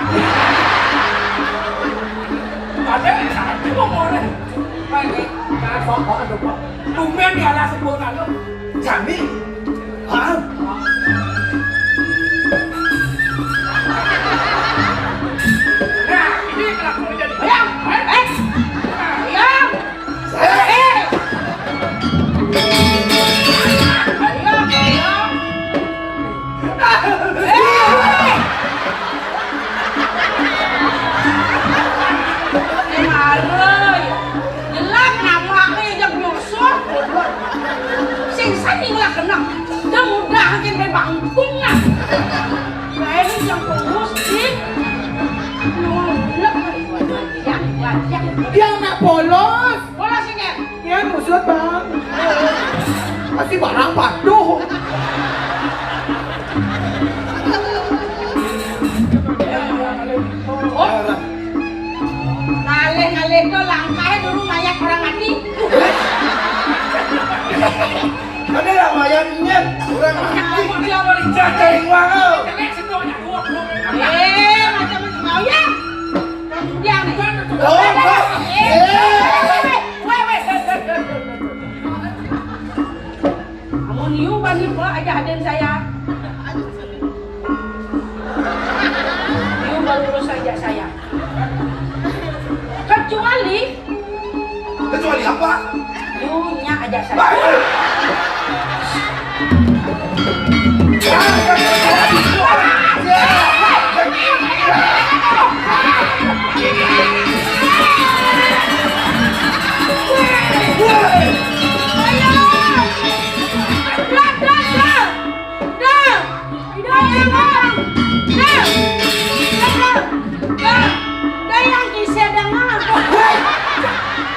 Ada yang satu mau ngomong. Nah, kok, kok, aduh, kok. Tumben ya, lah, sebut, anu. Jami. Hah? Nah, ini kelakuan jadi. Ayam, eh, eh. Ayam. Eh, eh. Ayam, ayam. Eh. Ini marah, ya. Jelas nama aku yang nyusup. Sing sani lah kena. Dia mudah aja main bangkung lah. Lain yang pengurus sih. Nyolong bilang. Yang, yang, yang. Dia anak polos. Polos ini. Nyén usut, Bang. Masih barang patuh. Oh. Ngalih-ngalih to langkahnya dulu mayat orang mati. Ada yang mayat nyén, orang mati. Jaga iwang, oh. Eh, macam-macam. Oh, ya. Yang nih. Oh, oh. Eh. Weh, weh. Amun you bani ba aja hadin saya. You balurus aja saya. Kecuali Kecuali apa? You nya aja saya. Baik. Dah, dah, dah. Dah. Dah, dah, dah. Dah. Dah. Dah, yang kisah dah, Mang.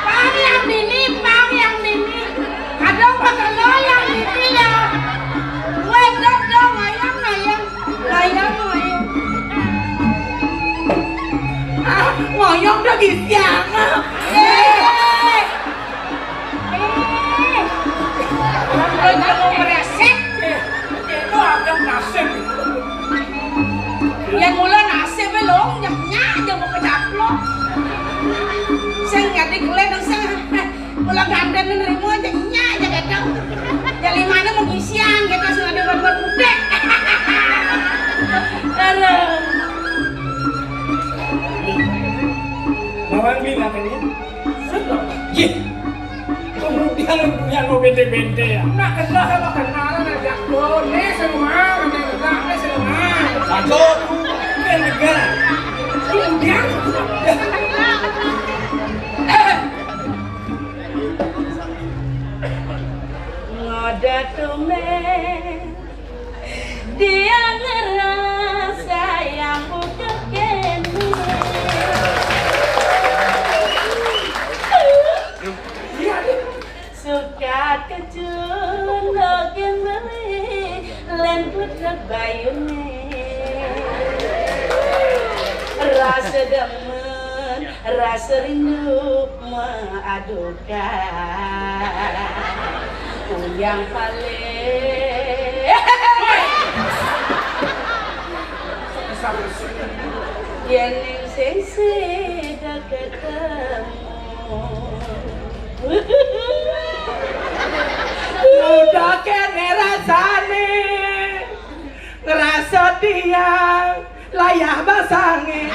Pang yang dini, pang yang dini. Kadang pakai lo yang dini ya. Weh, dah, dah, mayang, mayang. Mayang, mayang. Ah, ngoyong dah gisiang. Eh. Eh. Orang udah mau meresek. Eh, itu agak nasib. Yang mula nasib belum, yang nya aja mau kecaplok. Sing ngadeg lé nang sing. Mula gandén nerima aja nya aja gitu. Ya limane mau gisian gitu, sing ada gambar budek. Aduh. Mawang beli makannya. Yeh. Kemudian punya lo bente-bente ya. Nak kenal sama kenalan aja. Oh, ini semua, ini kenal, ini semua. Satu. Ini negara. Kemudian. Ngoda tumen dia ngerasa yang buka kene. Suka kecun dogen beli, len putet bayune. Rasa demen, rasa rindu mengadukan yang paling. Yen ning sing sida ketemu. Udah kene rasane ngerasa tiang layah basange.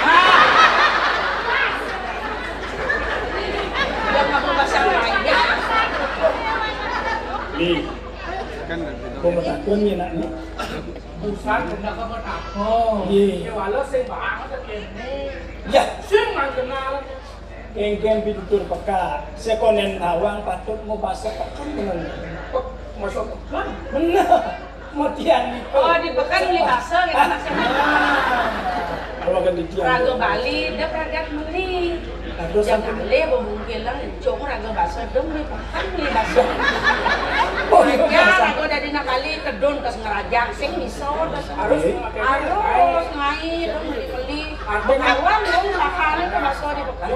Udah ngapa basang layah? Nih, gua mau takon nih, nak, nih. Busan, hendak apa takon? Iya. Ya, walau sing banget kene. Ya. Sing nang kenal. Engken pitutur peka, sekonen tawang patut mau basa peken bener. Oh, masuk peken? Bener. Mau tiang itu. Oh, di peken beli basa gitu maksudnya. Nah, kalau kan di tiang. Raga Bali, dia peragat meli. Jangan le bebungkil lah, cung raga baso, dong beli pakan beli baso. Oh, iya, ya, baso. Raga dadi nak Bali, tedun terus ngerajang, sing miso, terus harus iya, harus ngai, dong beli-beli. Artinya, kawan, dong makan itu baso di pekan.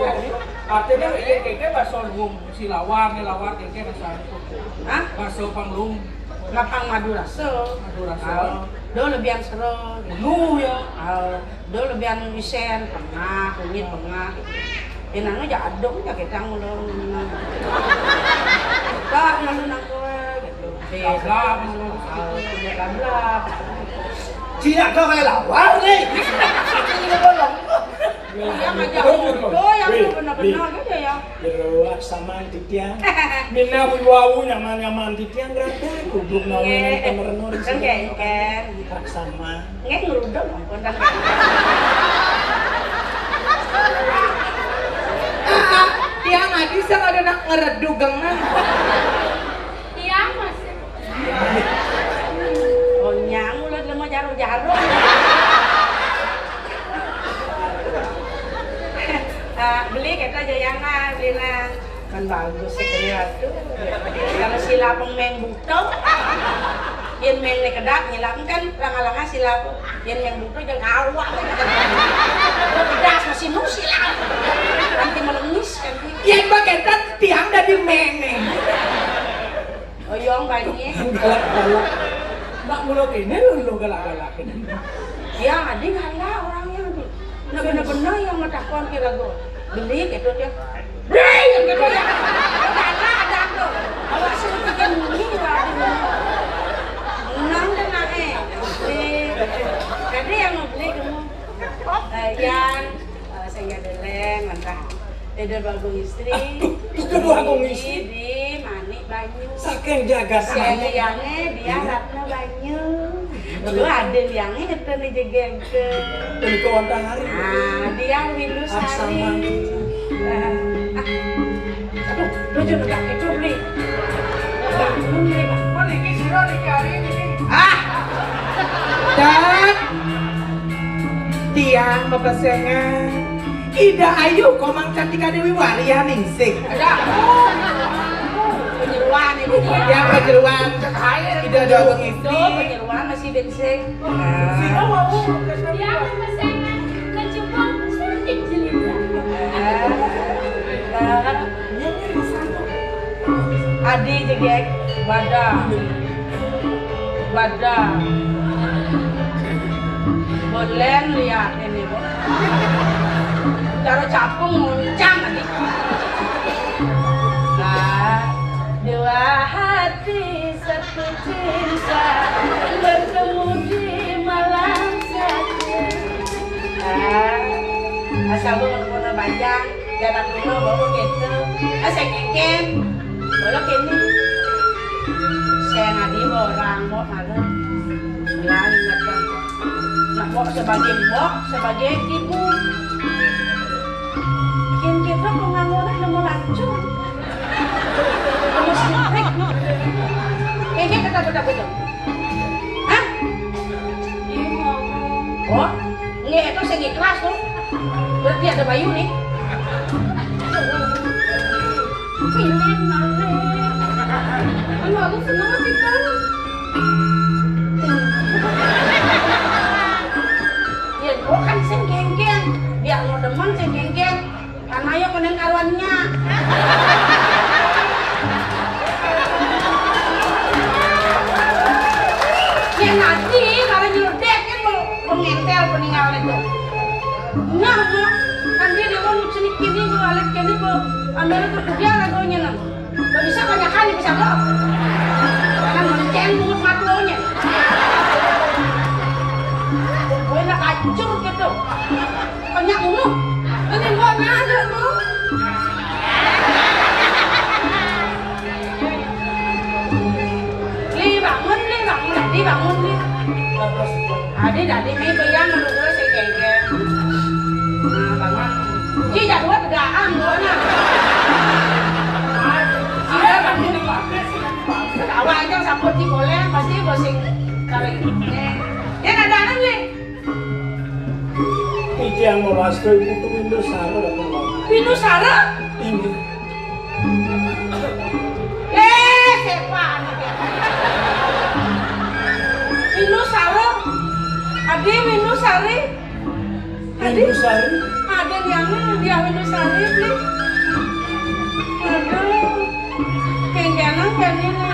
Artinya, iya, kayaknya baso ngum, si lawar, nih lawar, kayaknya baso. Hah? Baso panglum. Lapang madu raso. Madu raso. Ah, do lebihan sero. Lu ya. Ah, do lebihan isen, pengah, kunyit pengah. Enaknya ja aduk ja kita ngulon. Enggak, lalu nang kowe gitu. Lablab, lalu. Ah, kunyit lablab. Cina kau kayak lawar nih. Ini bolong. Iya, ngajak foto yang benar-benar gitu ya. Jero aksaman titiang. Minab wau nyaman-nyaman titiang, rada kubluk nawe nang pamerno ring sini. Nggih, nggih. Aksaman. Nggih, ngruduk ampun, kan. Tiang adi sing ada nak ngeredugengan. Tiang masih. Oh, nyang ulah lemo jarum-jarum. Ah, beli kita jayangan, beli nang. Kan bagus sih, beli atuh. Kalau sila pengmeng buto, yen meng ne kedat, nyilap kan langa-langa sila. Yen meng buto, jangan awak. Pedas masih nu sila. Nanti melemis kan. Yen paketan tiang dadi meng ne. Oyong banyi. Galak-galak. Mak mula kene lho, lho, galak-galak kene. Ya, adi galak orangnya. Nah, bener-bener yang matakon kira go. Beli gitu dia. Beli gitu dia. Galak ada tuh. Awak sih bikin ini, waduh. Menang deh, nak, eh. Beli. Jadi yang mau beli kamu. Eh, yang, eh, sehingga deleng, mantap. Ida Bagong Istri. Aduh, Ida Bagong Istri. Di Manik Banyu. Saking jagat Manik. Liange dia Ratna Banyu. Lu ada liange ngetun di jegeng ke. Punika wonten hari. Ah, dia Windu Sari. Aksaman. Ah, ah. Aduh, lu jangan tak itu, Bli. Bangun, Bli, bangun. Niki sira niki hari ini. Ah. Dan tiang mapesengan. Ida Ayu, Komang Cantika Dewi Waria ningsih. Ada. Penyeruan ini. Ya, penyeruan. Ida Dawang Istri. Penyeruan masih binsing. Dia memesengan kecukup cantik jelita. Adi jegek badan. Badan. Bolen lihat ini, Bu. Cara capung muncang tadi. Nah, dua hati satu cinta bertemu di malam satu. Nah, asal lu mau banyak. Jalan dulu, baru gitu. Ah, saya kengkeng. Kalau kini, saya ngadi orang, mau malu. Lain macam. Nak mau sebagai mbok, sebagai ibu. Kini kita pengamuran nemu lancur. Nemu semprit. Kayaknya kita betul-betul. Hah? Oh, ini itu sing ikhlas tuh. Berarti ada bayu nih. Pilih malih. Anu, aku seneng sih, Kang. Ya, gua kan sing genggen. Biar lo demen sing genggen. Kan ayo kenen karuannya. Ya nanti kalau nyuruh dek kan mau mengentel peninggal itu. Nah, nah, kan dia dia mau cenik kini, mau alit kini, mau ambil itu dia lagunya nang. Kok bisa banyak kali bisa lo? Karena menceng mulut matunya. Gue nak hancur gitu. Banyak dulu. Ini gua nyadar tuh. Li bangun, Li bangun, Adi bangun, Li. Adi, Adi, mai bayang dulu si Gege. Nah, bangun. Ci jadwal tegaan gua nah. Iya, bangun. Awal aja sampun ci boleh, pasti gua sing kali ini. Dia ada anak, Li. Tiang mawasta Ibu Putu Windusara, Ratu Wali. Windusara? Inggih. Eh, sepan. Windusara. Adi Windusari. Adi. Windusari. Adi yang dia Windusari, Bli. Aduh. Kengkenang kan ini.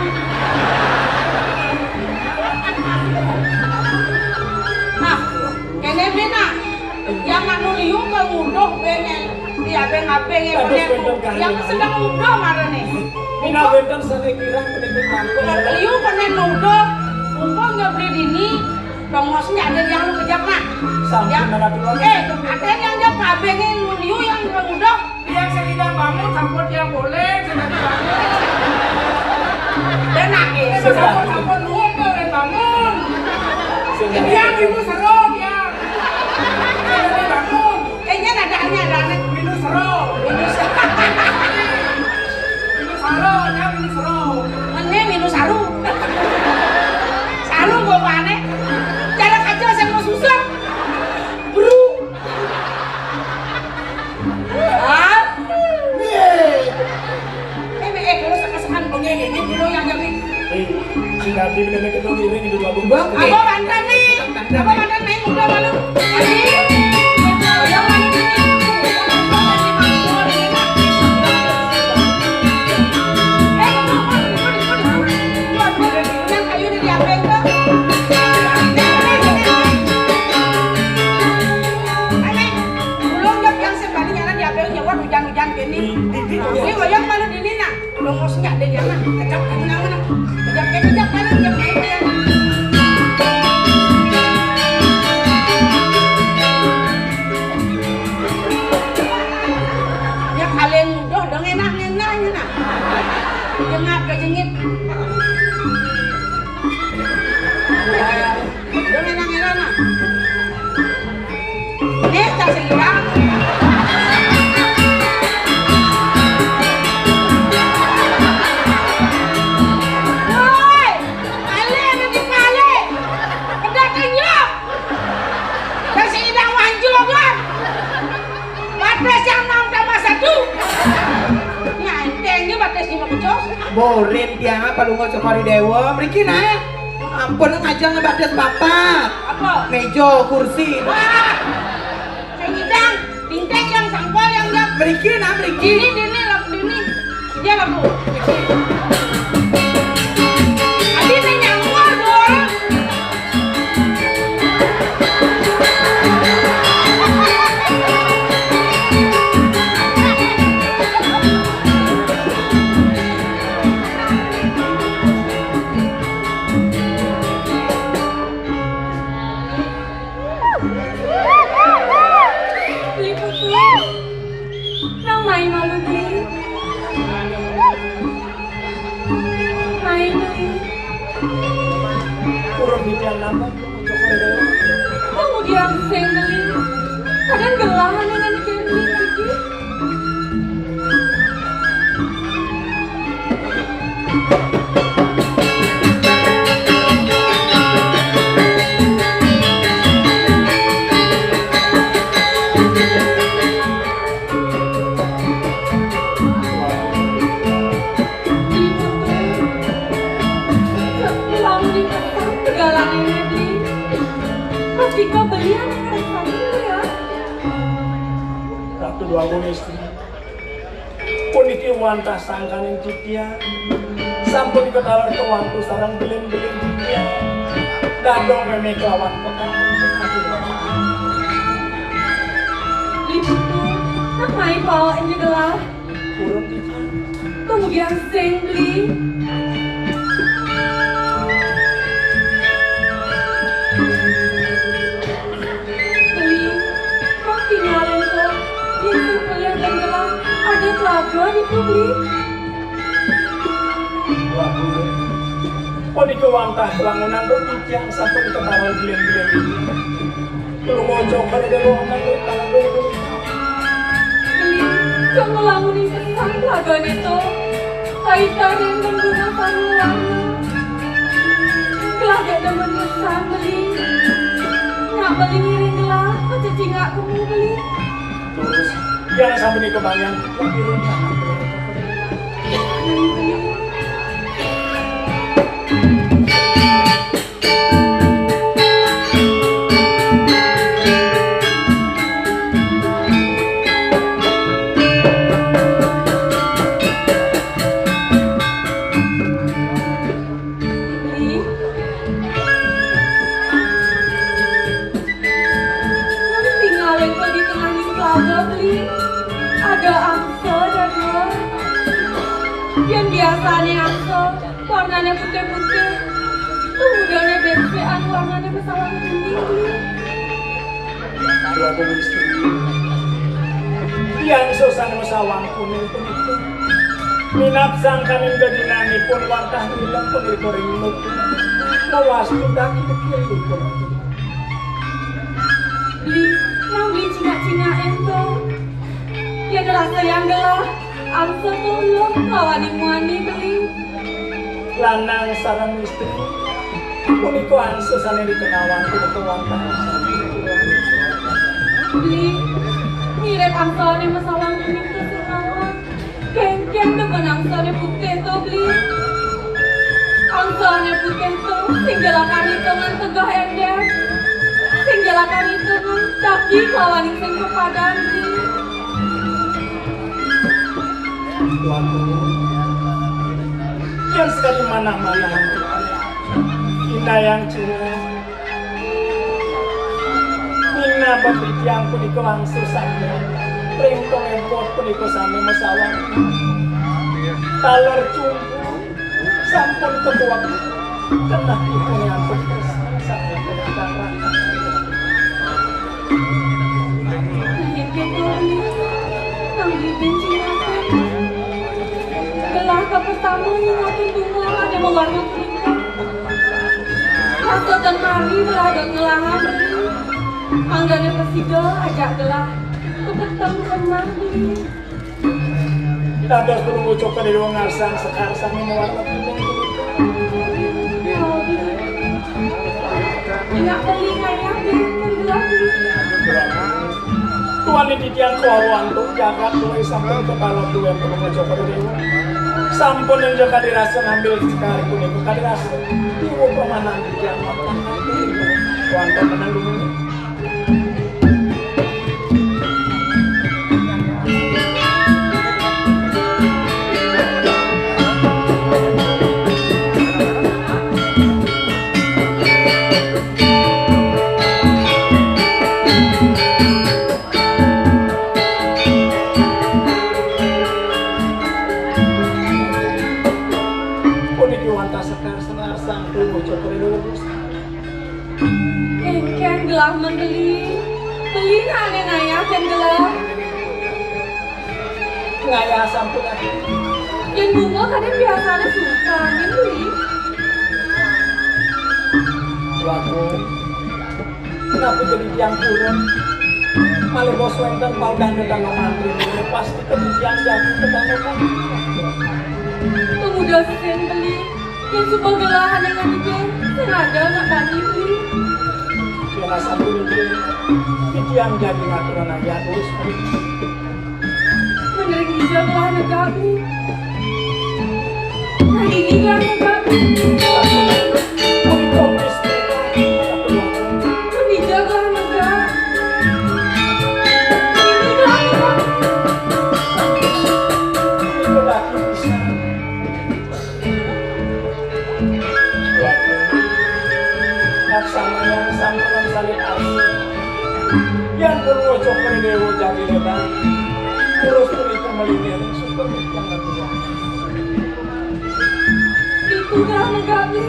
Nah, kene bina. Yang anu liu ke nguduh bene. Dia beng abeng ya. Yang sedang nguduh marane. Bina benten sane kirang penitip aku. Liu kene nguduh. Mumpung nggak beli dini. Tongosnya ada yang lu kejak, nak. Sampun. Yang, eh, ada yang dia kabenge lu liu yang nguduh. Yang sing idang bangun, sampun yang boleh, sing tadi bangun. Benak, eh. Sampun, sampun, luwung, kok, dan bangun. Yang ibu seru, yang. Sing tadi bangun. Kayaknya ada, ada, ada, ada. Minus seru. Minus. Minus seru, ya, minus seru. Mene minus saru. Saru, gua panek. Cara kaca, saya mau susah. Bro. Ah. Eh, eh, kalau sekesekan bengeng ini, dulu yang jadi. Eh, si Nabi bener-bener ketemu diri hidup lagu. Bang, apa mantan nih? Apa mantan nih? Udah malu. Ayo. Ayo, malu. Eh, yang kayu udah diapain, Bang? Ayo. Belum, Dok, yang sing bani nyanan diapain, jawab hujan-hujan gini. Ini wayang malu dini, nak. Longos nggak ada yang nak. Kejap, kamu nama, nak. Kejap, kejap, kejap, mana, kejap, mana, ya. Ya, kalian udah, dong, enak, enak, enak. Jengap, kejengit. Lu ngenang-ngenang, ah. Nih, tas hilang. Woi, kali ada di kali. Kedatannya. Tas hilang wanjungan. Batis yang enam tambah satu. Nyantengnya batis lima becos. Borin tiang apa lu ngocok hari dewa? Mriki, nah. Ampun, ngajeng batis papat. Apa? Meja, kursi. Wah. Sing idang, dinteng yang sangkol yang jam. Mriki, nah, mriki. Ini, ini, lak, ini. Dia lak, Bu. Adi ini nyangkol, dong. Beli Putu, nang mai malu, Beli. Mai, Beli. Urut di dalam. Kamu diam sing, Beli. Kadang gelahan dengan Beli iki. Lamun dikasang segala ini, Beli. Terus dikabelian yang ada di sana, ya. Ratu Déwa Istri. Puniki wantah sangkaning titiang. Sampun ketaler kewantu sareng bilin-bilin titiang. Dadong mémé kelawan petang. Ibu tuh, nak main bawa ini gelah. Purun titiang. Tunggu yang sing, Beli. Beli, kok tinggalin kok? Yén sing beli ada gelah, ada telaga di Beli. Wah, Bu. Kok di kewantah bangunan tuh titiang sampun ketahuan bilin-bilin. Lu mojok pada di ruangan lu, tangan lu. Beli, kok ngelamunin kesan telaga itu? Kaita ring genggungan panuwun. Kelagak demen pisan, Beli. Nak Beli ngiring gelah, pececingak kumu beli. Terus, jangan sampai nih kebanyakan. Beli, beli. Beli. Tinggalin kok di tengah ning telaga, Beli. Ada angsa, ada dua. Yang biasanya angsa, warnanya putih-putih. Tuh mudanya bensekan, warnanya mesawang kuning, Beli. Dua bungkus. Yang susah mesawang kuning pun itu. Minab sangkaning geginanipun wantah ngilepunipun ring nuku. Mawastu daki dekilipun. Beli, nang beli cingak-cingak ento. Yang rasa yang gelah, angsa tuh eluh lawaning muani beli. Lanang sareng istri punika angsa sane rikenawan punika wantah. Beli, ngirit angsané mesawang kuning to sing mawon. Kéngkén demen angsané putih to, Bli. Angsané putih to, sing jelakan itungan tegah éndék. Sing jelakan itungan daki kelawan sing pepadan, Bli. Waduh. Yang sekali manah-manah. Inayang Cina. Minab titiang punika wangsul sami. Ring pangempot punika sami masawang. Taler cumpu sampun ketuak. Kenah ipun ampun. Nanging kéto, Bli. Nang Bli benci ngaten. Gelah kapertama nyingakin bunga ané mawarna kuning. Rasa tan mari gelah dot ngelahan, Bli. Mangdané prasida ajak gelah kapeteng kenang, Bli. Dados tulung ucuk kadéwa ngarsang sekar sami mawarna kuning. Ingat beli ngayah di gelah, Bli. Tuan titiang kawawu antuk jagat mulai sampun kekalon duwé tulung ucuk kadéwa. Sampun enjuk kadirasa ngambil sekar punika kadirasa. Ibu pamanan titiang. Tuan pamanan dulu. Puniki wantah sekar senar sang tubuh cokor. Kéngkén gelah men beli. Beli nak ané ngayah kén gelah. Ngayah sampun ati. Yén bunga kadén biasané sungkan, yén beli. Waduh. Napi jadi tiang purun? Malih bos wénten paudan tetangga mantri. Pasti kebisian jadi tetangga mantri. Pemuda sing beli. Yén suba gelah ané ngandiké, sing ada nak bani beli. Yén asapunika, titiang jagi ngaturang ayah terus. Mending dija gelah negak beli. Nah, ini gelah negak beli. Mending dija gelah negak. Ini gelah negak. Laksamana sampun salib asih. Yan pun wocok dewa jagi lebar. Terus punika melingkar super yang kedua. Itu dah negak ni.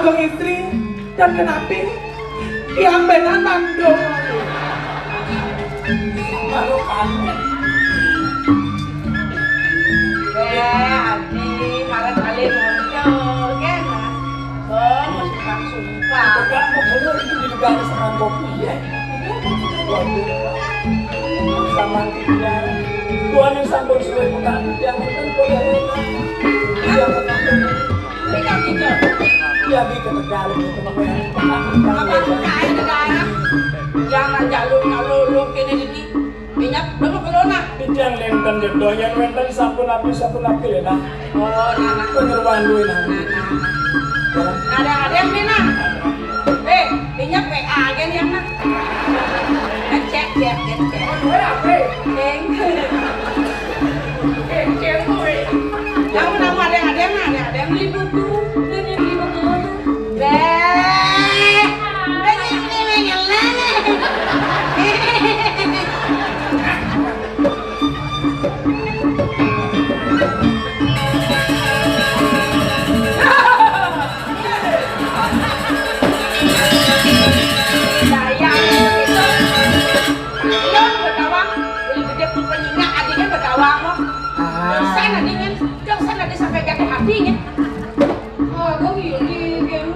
Kong istri, dan kenapi yang benar mandul. Baru kangen. Eh, Adi, malah kali muncul, kan? Oh, mau sumpah-sumpah. Pegang mau bener itu di negara sama kopi, ya. Waduh. Sama dia. Tuhan yang sampun suwe pegang, yang penting boleh enak. Yang penting. Ini kan gitu. Iya, gitu, negara gitu. Apa kain negara? Jangan jalur, jalur, lu kene dadi. Minyak, lu mau corona? Titiang nénten ya doyan wénten sapunapi, sapunapi lho, Nak. Oh, nah, nah. Penyeruan duwe, Nak. Nah, nah, nah. Ada, ada yang nih, Nak. Eh, minyak W A aja nih, Nak. Cek, cek, cek, cek. Ding. Kamu nama ada yang, ada yang, ada yang, ada yang beli buku, ada yang beli buku. Beh, beh, ini, ini, ini, ini. Dayang itu. Belum berkawan, lebih gede pun penyinga adiknya berkawan kok. Ah. Dosen adiknya, dosen adik sampai jatuh hatinya. Oh, gue iri, kan?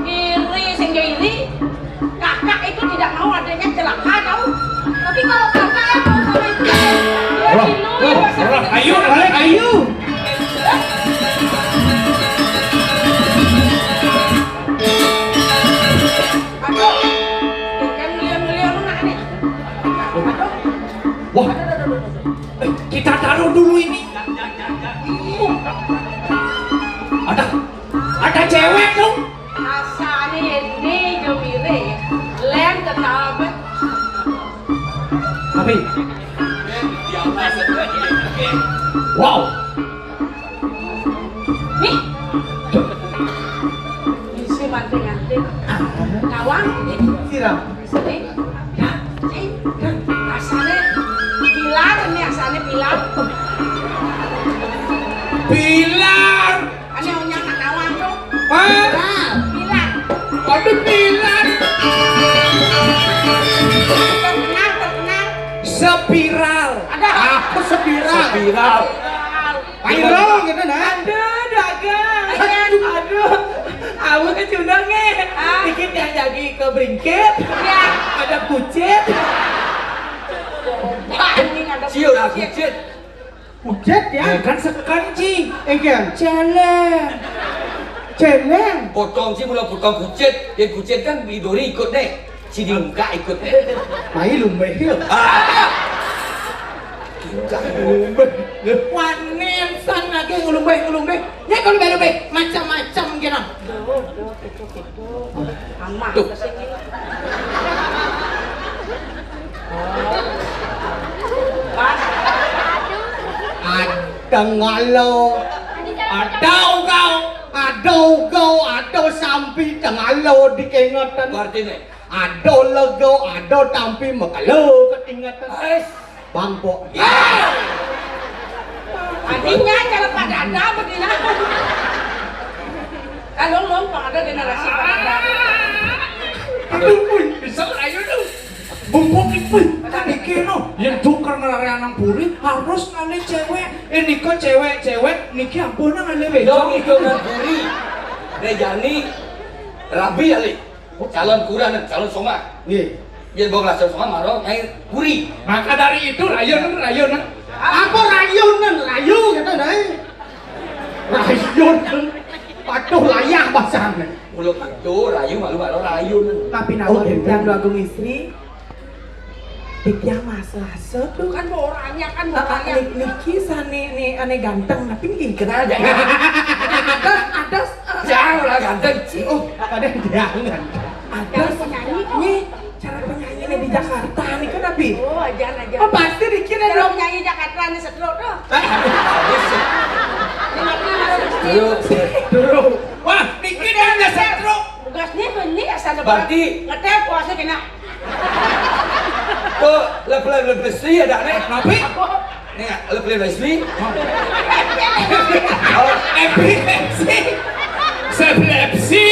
Iri, sehingga iri. Kakak itu tidak mau adiknya celaka, tahu? Tapi kalau kakak yang mau sama itu, dia Wah, minum, wah, dia wah, ayo, balik, ayo. Aduh, yang mulia-mulia lu nak nih. Aduh. Wah, eh, kita taruh dulu ini. Ada, ada cewek dong. Asane ini gembire, lem ketawa. Tapi, wow. Nih. Isi manting-manting. Nawang, nih. Siram. Sini. Ya, sini. Asane pilar, ini asane pilar. Pilar. Ane onyang nawang tuh. Hah? Pilar. Pilar. Ada pilar. Terkenal, terkenal. Spiral. Ada. Apa spiral? Spiral. Spiral. Viral gitu, nah. Aduh, dagang. Aduh. Aduh. Aku kecundang nih. Ah. Dikit yang jadi ke bringkit. Iya. Ada kucit. Wah, ini ada Ciu lah kucit. Kucit. Kucit ya? Ya kan sekan, Ci. Engke. Celeng. Celeng. Potong sih mula potong kucit. Ya kucit kan di dori ikut nih. Sing diungkak ikut. Mai lumbih ya. Ah. Lumbih. Wanen san lagi ngelumbih-ngelumbih. Ya kalau beda macam-macam kira. Amah. Tuh. Pas. Ada ngalo. Ada ugau. Ada ugau, ada sampi tengalo dikengetan. Artine? Ada lego, ada tampi mekelo ketingetan. Ais. Bangkok. Ya. Artinya cara pada ada begini. Kalau lo pada generasi pada ada. Aduh, wih, bisa ayo dong. Bungkuk iku. Kan iki no, yen tukar ngelarang nang puri harus ngalih cewek. Eh, niko cewek-cewek niki ampun ngalih wedok. Dong itu nang puri. Nek jani rabi ya, Li. Calon kuran, calon songa. Nggih. Yen wong lah calon songa maro ngai puri. Maka dari itu rayunan, rayunan. Apa rayunan? Rayu gitu, Nay. Rayunan. Patuh layah basane. Mula gitu, rayu malu malu rayunan. Tapi nawar Oke. Yang Agung Istri, Titiang Mas Laso tuh. Kan orangnya kan Nah, mukanya. Nik-, Niki sane ne ane ganteng, tapi nggih. Kenal aja. Ada, ada, eh, Jangan lah ganteng, Ci. Oh, pada jangan. Ada Cara penyanyi, oh. Nih, cara penyanyi di Jakarta nih kan, Abi. Oh, aja aja. Oh, pasti dikira Cara dong. Penyanyi Jakarta nih setruk tuh. Hah? Ini ngerti harus Dulu, dulu. Wah, mikir dia ada setruk. Tugasnya ini asal Berarti ngetel puasa kena. Tuh, level-level besi ada nih. Tapi Nih, level besi. Oh, epilepsi. Epilepsi.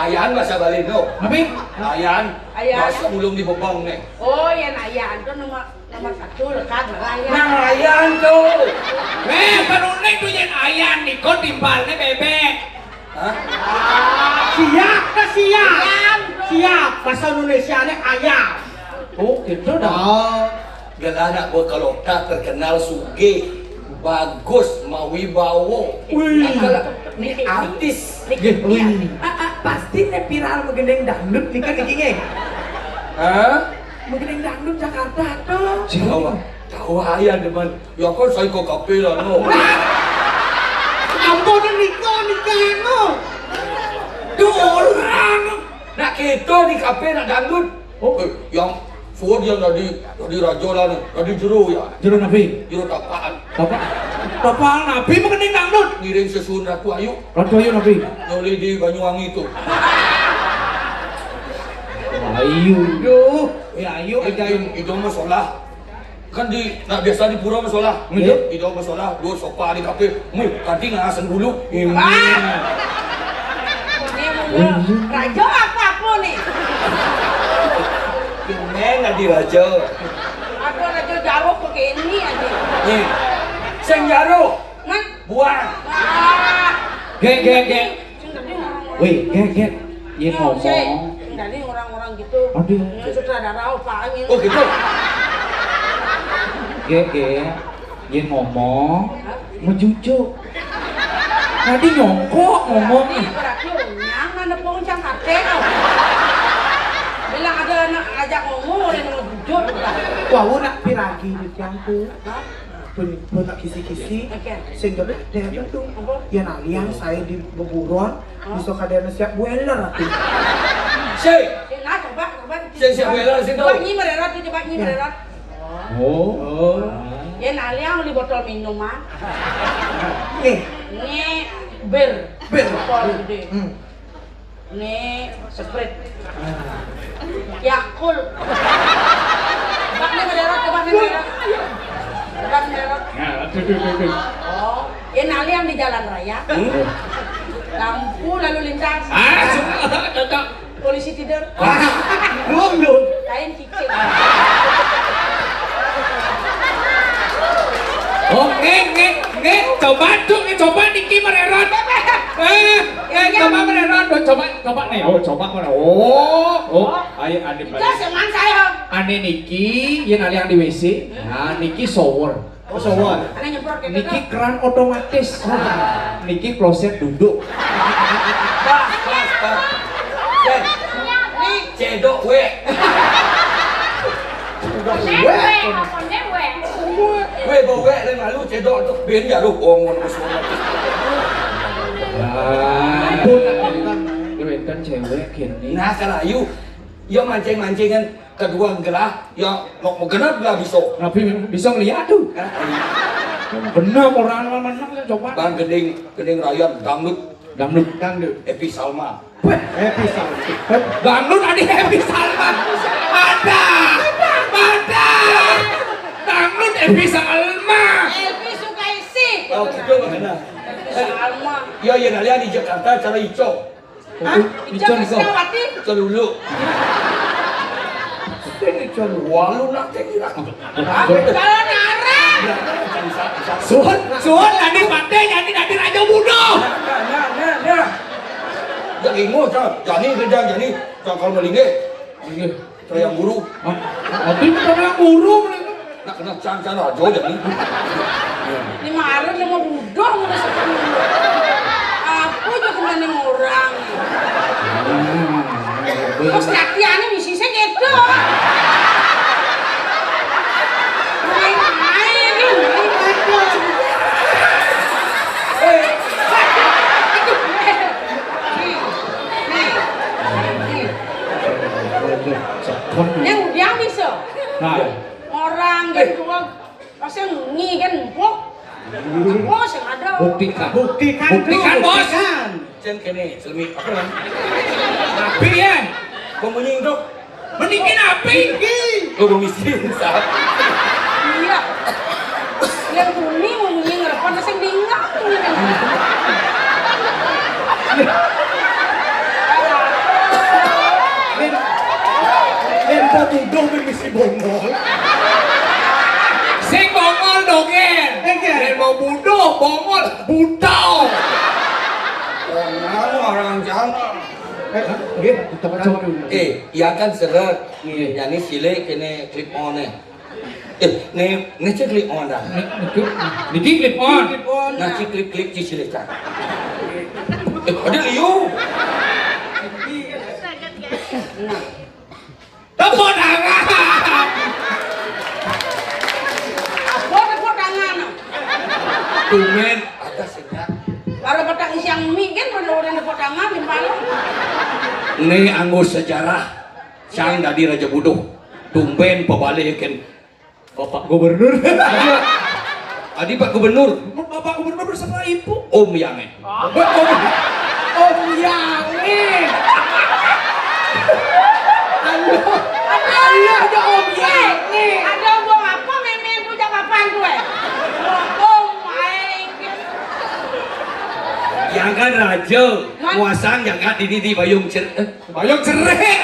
Ayan bahasa Bali no. Api? Ayan. Ayan. Bahasa ulung di Bebeng nih. Oh, yén ayan to nomor, nomor satu lekat lah ayan. Nah, ayan to. Eh, baru nih tuh yén ayan nih kok timpalnya bebek. Hah? Siap, ke siap. Siap. Bahasa Indonesia nih ayam. Oh, gitu dah. Oh. Gelah anak buah Kalota terkenal sugih, bagus, mawibawa. Wih. Akal ni artis. Nggih, wih. Ah, ah, pasti nih viral magending dangdut nih kan iki nggih. Hah? Magending dangdut Jakarta to. Tahu, tahu ayan demen. Ya kan saya ke kafe lah no. Ampun nika nika no. Duh orang. Nak kita di kafe nak dangdut. Oh, eh, yang suwun yang tadi, tadi raja lah nih, tadi jero ya. Jero napi? Jero tapaan. Tapaan? Tapaan napi magending dangdut? Ngiring sesuwun Ratu Ayu. Ratu Ayu napi? Nyoli di Banyuwangi tuh. Ayu. Duh, ya Ayu aja. Itu, itu mah solah. Kan di, nah, biasa di pura masolah. Nggih. Di dong masolah, dua sopa di kafe. Mih, tadi ngasen dulu. Ini. Ah! Ini mulu. Raja apa-apa nih? Ini tadi raja. Aku raja jaruh begini aja. Nih. Sing jaruh. Nah. Buang. Ah. Gek, gek, gek. Wih, gek, gek. Yén ngomong. Dari orang-orang gitu. Aduh. Ini sutradara apa angin? Oh, gitu. Gek, gek. Yén ngomong, mejujuk. Tadi nyongkok ngomong. Ini berarti orang mana pun cang kate kau. Bilang ada anak ajak ngomong, orang mau jujur. Wah, nak piragi di tiang tuh. Hah? Pun, pun tak kisi-kisi. Oke. Sing gak ada tuh. Apa? Ya, nah, liang saya di beburon. Bisa kadéna siap boiler atuh. Sik. Sik, nah, coba, coba. Sik, siap boiler, sik, coba tuh. Nyi mererot, coba nyi mererot. Oh. Oh. Ya, nah, liang beli botol minuman. Nih. Ini bir. Bir. Botol gede. Hmm. Ini Sprite. Yakult. Coba nih mererot, coba nih mererot. Coba mererot. Nah, tuh, tuh, tuh, tuh. Oh. Ya, nali yang di jalan raya. Hmm? Lampu lalu lintas. Ah, sudah, cocok. Polisi tidur. Ah, belum, belum. Lain cicing. Oh, nggih, nggih, nggih. Coba tuh, nggih, coba niki mererot. Eh, eh, coba mererot, coba, coba nih. Oh, coba mana? Oh, oh, ayo, ane. Itu seman saya. Ane niki, yen nali yang di W C. Nah, niki shower. Pesawat. Ada nyemprot gitu. Niki tuh. Keran otomatis. Niki kloset duduk. Pas, pas, pas. Eh, nih, cedok wé. Cedok wé. Wé, bawa wé, lain malu cedok tuh. Bin ya lu, oh, ngono semua. Ampun, lu kan cewek gini. Nah, kalau ayu, yo mancing-mancingan. Kedua gelah, ya, nok mau genep gelah bisa. Tapi bisa ngeliat tuh. Hah? Bener, orang mana coba. Bang gending, gending rayon, dangdut. Dangdut. Dangdut. Epi Salma. Wah, Epi Salma. Dangdut ada Epi Salma. Ada. Ada. Dangdut Epi Salma. Elvi Sukaisi. Oh, gitu, Bang. Epi Salma. Ya, ya, nalian di Jakarta, cara ico. Hah? Ica Ica Ica. Sukawati? Ica dulu. Sing Ica dulu. Wah, lu nak kayak gila. Hah? Jalan arah. Suhun, suhun, tadi Pate, jadi tadi Raja Muda. Nah, nah, nah, nah, nah. Jangan ingus, jangan. Jadi, jangan, jadi. Jangan kalau melingge. Melingge. Saya guru. Hah? Ati bukan yang guru, mereka. Nak kena can-can aja jadi. Ini marah dia mau budak, mau seperti ini. Apa aja kemana orang? Terus latihannya misi saya gitu. Main-main, main-main. Eh. Aduh, eh. Nih, nih, nih. Yang udah bisa. Nah. Orang kan tua, pasti ngi kan empuk. Empuk sing ada. Buktikan. Buktikan, buktikan, Bos. Buktikan. Cen kene, selemi. Apa namanya? Api ya? Pemunyi itu. Mendingin api. Tinggi. Oh, pemisi. Iya. Yang bumi mau munyi ngerepan, sing dingin. Buduh mimisi bongol. Sing bongol dogén. Dogén. Yén mau buduh, bongol, buta. Bongol orang jauh. Eh, nggih, tempat jauh dulu. Eh, iya kan seret. Nggih. Yang ini silih, kene clip on nih. Eh, ini, ini cek clip on dah. Niki, niki clip on. Nah, cek clip-clip ci silih cak. Eh, ada liu. Tepuk tangan. Apa tepuk tangan? Tumben, ada senyap. Kalau petang siang mie kan bener-bener tepuk tangan di malam. Ini anggo sejarah. Sang dadi raja buduh. Tumben pabalikin Bapak Gubernur. Adi Pak Gubernur. Bapak Gubernur bersama Ibu. Om Yange. Om, Om Yange. Aduh. Aduh, ada Om Yange. Ada Om apa, Memen punya kapan tuh, eh? Om Aing. Yang kan raja, muasang yang kan ini di Bayung Cer-, eh, Bayung Cerik.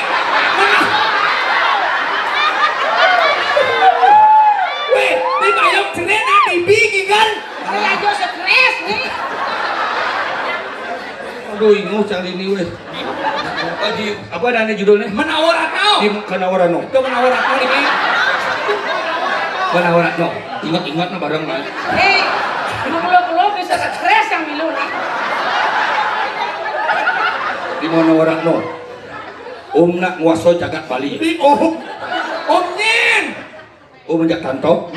Wéh, di Bayung Cerik nang tibi kan? Saya aja stres nih. Aduh, inguh cari ini wéh. Apa di, apa ada judulnya? Menawar Ratno. Di Menawar Ratno. Itu Menawar Ratno ini. Menawar Ratno. Ingat-ingat nah bareng lah. Eh, mau pulau-pulau bisa stres yang milu nih. Di Menawar Ratno. Om nak nguasa jagat Bali. Di Om. Om Nyin. Om jak tanto.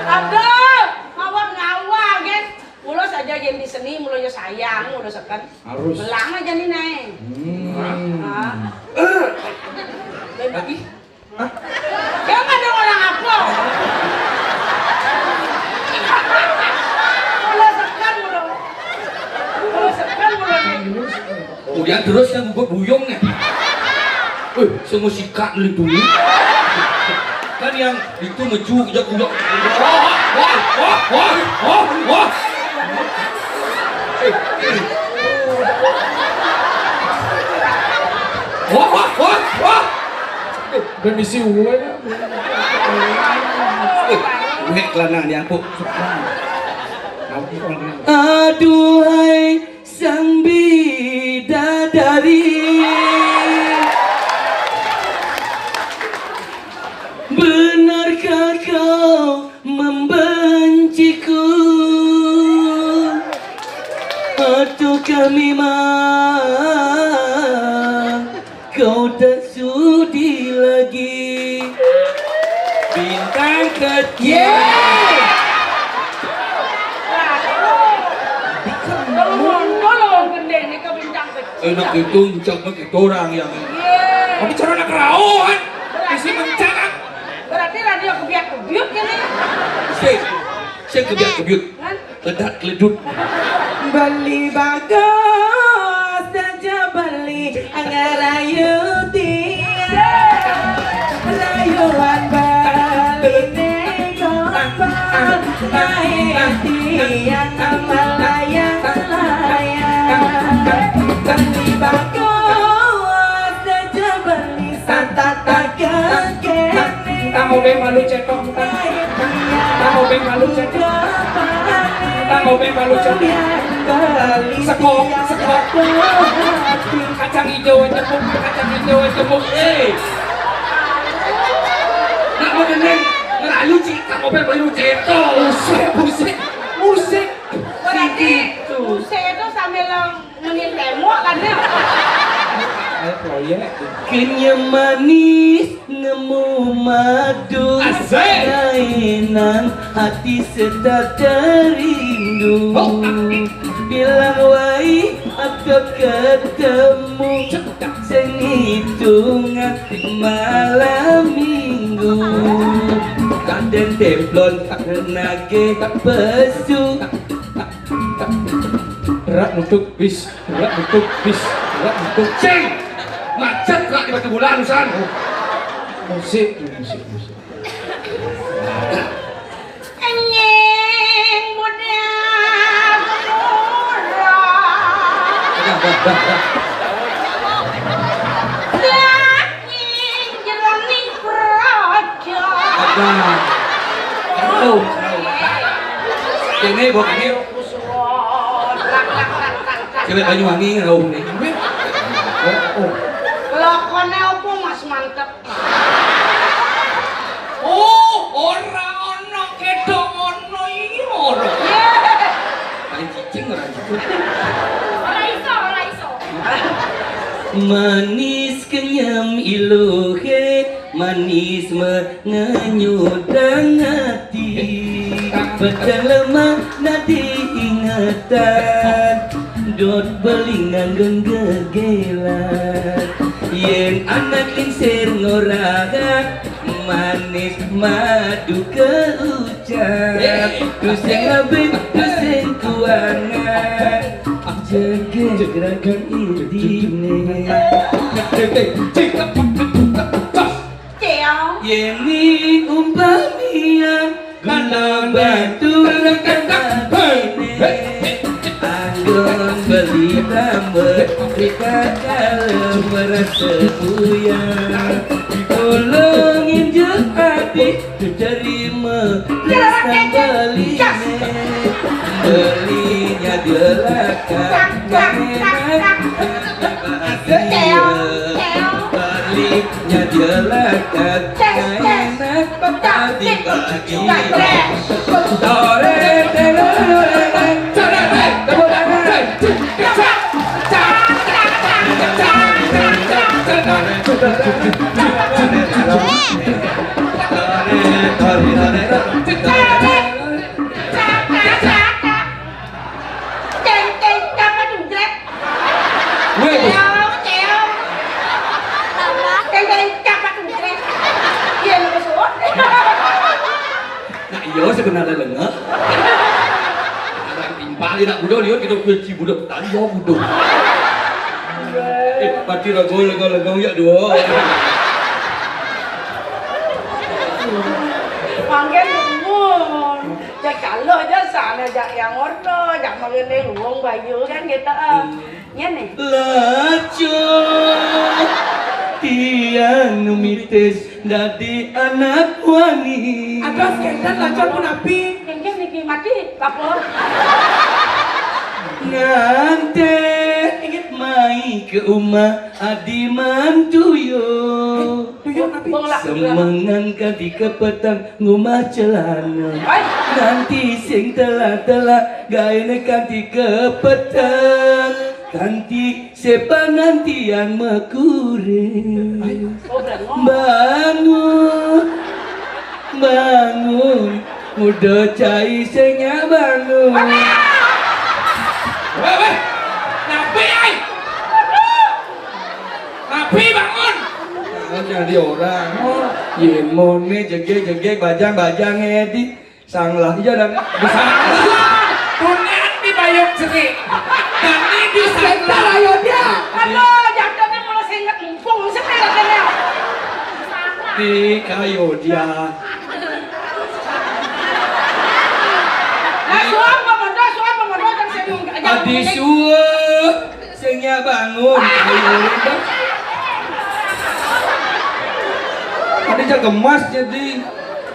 Aduh, ngawak ngawak, guys. Mula saja yang di seni, mula ya sayang, mula seken. Harus. Belang aja nih, Nay. Hmm. Nah. Lagi? Hah? Jangan ada orang apa. Mula sekan, mula. Mula sekan, mula. Kemudian terus yang buat buyung nih. Eh, semua sikat lu dulu. Kan yang itu ngeju, kejak, kejak. Wah, wah, wah, wah, wah, wah. Wah, wah, wah, wah. Udah misi gue ya. Nek kelana ni aku. Aduhai sang bidadari, benarkah kau membenciku? Ataukah memang kau tak sudi lagi? Bintang kecil. Yeay. Tolong, tolong, gendeng ni ke bintang kecil. Enak itu, encak banget itu orang yang. Yeay. Tapi cara nak kerauhan. Isi mencak, ah. Berarti radio kebiak-kebiuk ini. Sik, sik kebiak-kebiuk. Kan? Ledak keledut. Beli bagus saja beli ngerayu tiang. Rayuan beli negopal. Naik tiang melayang-layang. Beli bagus saja beli Satata kekene. Tang obeng malu cetok, tang. Tang obeng malu cetok. Tang obeng malu cetok. Sekok, sekok. Kacang hijau jemuk, kacang hijau jemuk. Eh. Nak mau deneng, ngerayu cik, tang obeng malu cetok. Usik, usik, usik. Berarti usik itu sambil Mending tembok kan ya? Ayo proyek. Kenyam manis nemu madu. Asik. Nang hati sedap terindu. Oh. Bilang wai atau ketemu. Cedak. Sengitungan malam minggu. Kaden templon nage pesu. Rak nutup bis, rak nutup bis, rak nutup. Cing! Macet rak di Batu Bulan, San. Oh. Musik, musik, musik. Kenying muda murah. Dah, dah, dah, dah. Nah. Rauh, rauh. Kéné, Bok, kéné. Cewek Banyuwangi rauh né. Oh, oh. Lakoné apa, Mas, mantep? Oh, ora ana, kétok ana iki ora. Paling cicing ora gitu. Ora iso, ora iso. Manis kenyem iluhe, manis mengenyudang hati. Peteng lemah nadi ingetan, dot belingan genggelan. Yen anak lingsir ngoraga, manis madu keucap. Tusing labih, tusing kuangan, jegeg ragang idine. Céong. Yen umpamian kena batu kena atine, anggon beli tambah rika kalem merasa buyar. Tulung injek ati terima rasa beline, belinya delakan enak. Céong, céong. Belinya delakan enak. Tadi pagi. Tore, tore, tore, tore. Tepuk tangan. Céng, céng, capa tungkrek? Weh. Céong, céong. Céng, céng, capa tungkrek? Iya, lu kesuwun. Nah, iya, sebenarnya lengah. Orang timpal, nak budak, lihat kita kunci budak. Tadi ya budak. Eh, mati ragu, lega, lega, ya dua. Mangke nuwun. Jak kalo aja sana, jak yang orno, jak mangene luwung bayu kan gitu. Iya nih. Lacur tiang numitis dadi anak wani. Aduh, skendan lacur punapi. Kengkeng niki mati, kapur. Ngante mai ke umah adi mantuyo. Tuyul napi? Wong lak. Semengan kanti kepeteng ngumah celana. Hai. Nganti sing telah-telah gaene kanti kepeteng. Kanti sepanantian mekure. Oh, berengok. Bangun. Bangun. Muda cai sing nyak bangun. Weh, weh. Napi, ai? Napi bangun? Nah, jadi orang. Oh, yemone jegeg-jegeg, bajang-bajang, edi. Sanglah, iya, dan. Bisa. Dunia dibayar seri. Dan ini bisa. Sebentar, ayo dia. Aduh, jatuhnya malah sing empung, sebentar, sebentar. Di kayu dia. Nah, suap, pemodo, suap, pemodo, yang saya mau. Adi suap. Sing nyak bangun. Ayo, udah. Ada jak gemas jadi.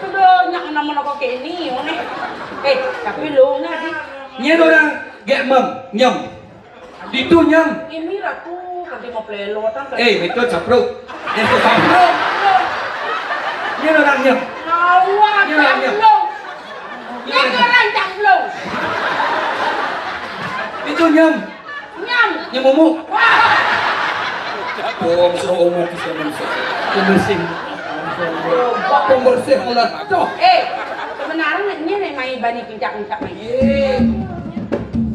Udah, nyak nama kok kene, ngene. Eh, tapi lo nggak di. Nyen orang gek mem, nyem. Ditu nyem. Ini ratu, nanti mau pelelo, tang. Eh, itu capruk. Eh, itu capruk. Nyen orang nyem. Lawan, nyen orang nyem. Capruk. Nyen orang capruk. Itu nyem. Nyam. Nyam umuk. Wah. Wong suruh umuk bisa manusia. Pembersih. Pembersih ulah. Tuh. Eh, sebenarnya ini nih mai bani pincak-pincak mai. Iya.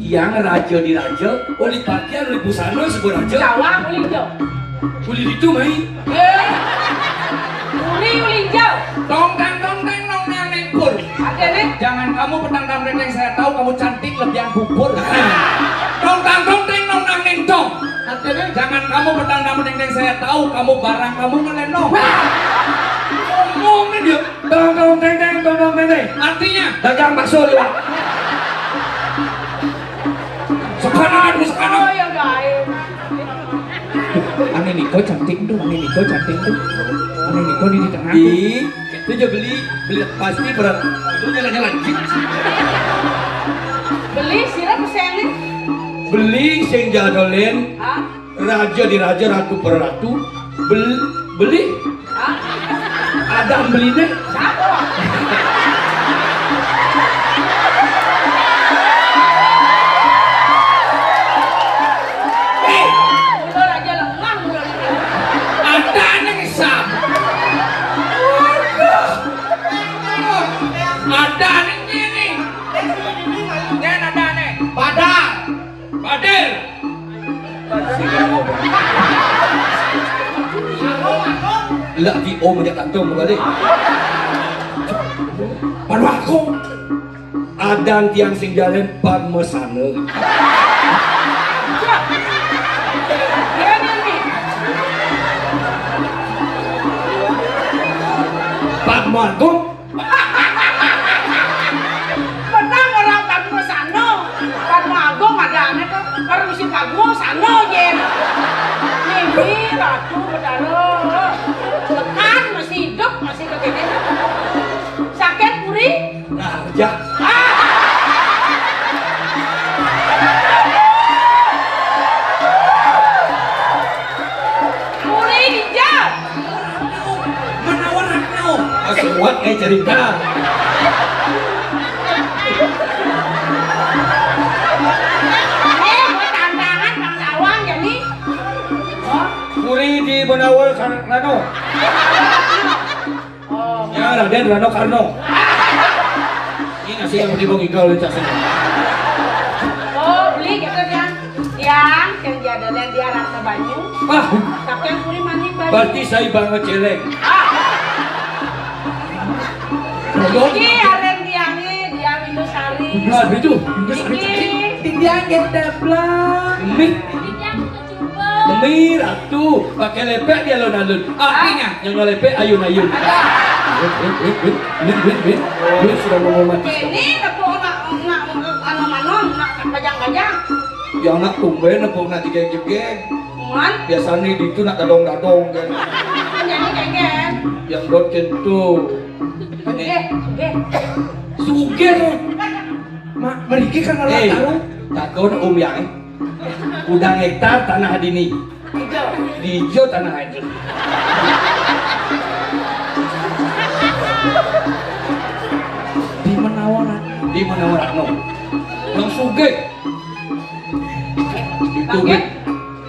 Yang raja di raja, oleh pakaian, oleh busana, sebuah raja. Cawang, oleh hijau. Uli ditu, Mai. Eh. Uli, uli jauh. Tong tang tong teng nong nang neng pur. Artinya? Jangan kamu petang tang teng saya tahu kamu cantik lebihan bubur. Tong tang tong teng nong nang neng tong. Artinya? Jangan kamu petang tang teng saya tahu kamu barang kamu ngelenong. Ngomongin dia. Tong tong teng teng tong tong teng teng. Artinya? Dagang bakso lewat. Sekarang, sekarang. Oh, ya, guys. Ane Niko cantik tuh, Ane Niko cantik tuh. Ane Niko di, di tengah tuh. Di, Dia beli, beli pasti berat. Itu nyala-nyala. Beli sira pesengne. Beli sing jadolin. Hah? Raja di raja, ratu per ratu. Bel-, beli. Hah? Ada beline. Siapa? Eh, udah aja lemah, udah. Ada nih, Sam. Waduh. Ada nih, ini. Nen, ada nih. Padahal. Badir. Lah di om aja kantor balik. Panu aku. Adan tiang sing jalen Padmasana. Padma Agung. Menang orang Padma Sano. Padma Agung ada aneh tuh. Baru mesti Padma Sano, Jen. Mimi, Ratu, Betara. Tekan, masih hidup, masih kekini. Sakit, Puri? Nah, ya. Ah! Puri hijau. Menawar Ratna. Masih kuat kayak cerita. Eh, buat tantangan Bang Sawang jadi. Puri di Menawar Rano. Oh. Ya, Raden Rano Karno. Ini nasi yang beli bang igal, cak sini. Oh, beli gitu ya. Yang, yang dia ada yang dia rasa banyu. Ah. Tapi yang Puri manis banyu. Berarti saya banget celeng. Ah. Tolong. Iki aren tiange, dia Windu Sari. Nah, itu. Windu Sari. Iki. Tiang gedeblak. Ini. Tiang kecuba. Demi Ratu, pakai lepek dia alun-alun. Artinya, nyonya lepek ayun-ayun. Ada. Win, win, win, win, win, win, win. Win sudah mau mati. Ini tepuk nak, nak, anu manon, nak bajang-bajang. Ya, nak tumben, nepuk nak jegeng-jegeng. Man? Biasanya di itu nak dadong-dadong, kan. Jadi kengken. Yang dot kentu. Oke, oke. Sugih. Mak, meriki kan malah Eh, taruh. Takon Om Yang. Udah hektar tanah dini. Hijau. Di hijau tanah aja. Di Menawaran. Di Menawaran, no. Yang sugih. Itu, Bang, Bit.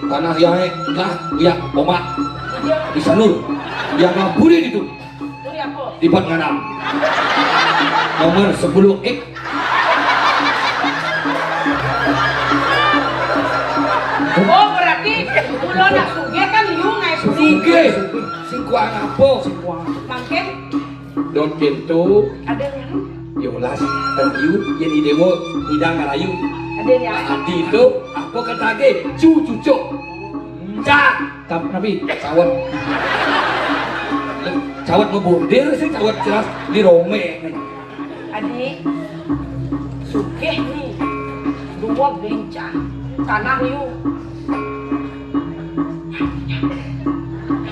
Tanah yang lah, ya, omak. Hijau. Di Sanur. Yang ngaburin itu. Puri apa? Lipat nganam. Nomor sepuluh X. Oh, berarti kula nak sugih kan yu ngae Puri. Sugih. Sing kuang apa? Sing kuang. Mangkin Don Kento. Ada yang? Yolas, Rayu, Yeni Dewo, Nidang Rayu. Ada yang? Adi itu, apa kata ge? Cu cucuk. Cak. Tap-, tapi cawet. Cawet ngebundir sih, cawet jelas di Rome. Adi, sugih nih. Dua belincah. Tanah liu.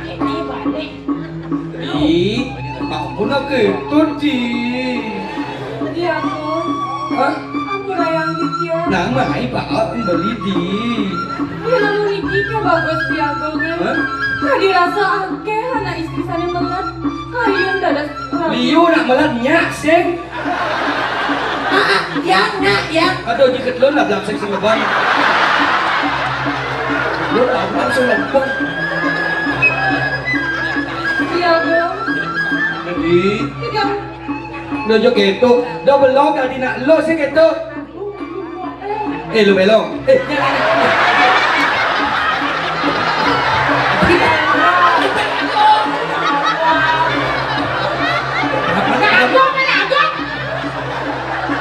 Ini balik. Di, ampun aku itu, Di. Iya, Bun. Hah? Ampun, Ayang Ditya. Nang mai, Pak, beli di. Iya, lalu niki ke bagus piagongnya. Hah? Tadi rasa akeh anak istri sana melat. Hayun dadas rabi. Liu nak melat nyak, sing. Ah, ah, yang, nak, yang. Aduh, jiket lo lah, belamsek sing leban. Lo lah, langsung leban. Iya, Bun. Jadi, Tidak. Lo jo keto. Do belum tadi nak lo sih keto. Eh, lo belum. Eh,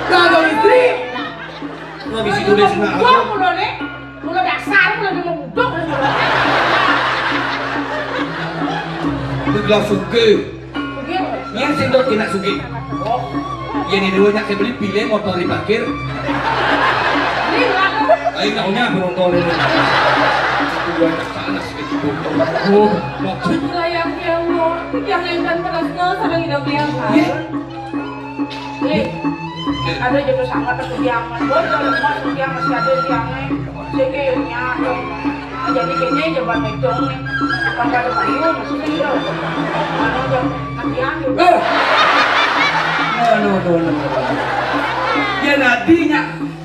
Kagak istri. Lo bisa tulis nak. Gua mulu nih. Mulu dasar, mulu di mudok. Itu gelas suge. Begitu. Yang sing dot kena suge. Oh. Yang ini dua nyak beli pilih motor diparkir. Ini berapa? Ayo, tahunya motor ini. Salah sedikit. Oh, maksud. Sayang ya Allah, yang intan terus no sareng hidup dia kan. Iya. Nih, ada jodoh sangat aku tiang, bocor mas tiang masih ada tiangnya. Saya kayaknya, nah, jadi kayaknya jawaban itu nih. Bangga ada kayu masih ada. Mana aja nanti anu. Eh. No, no, no, no, no. Ya nantinya,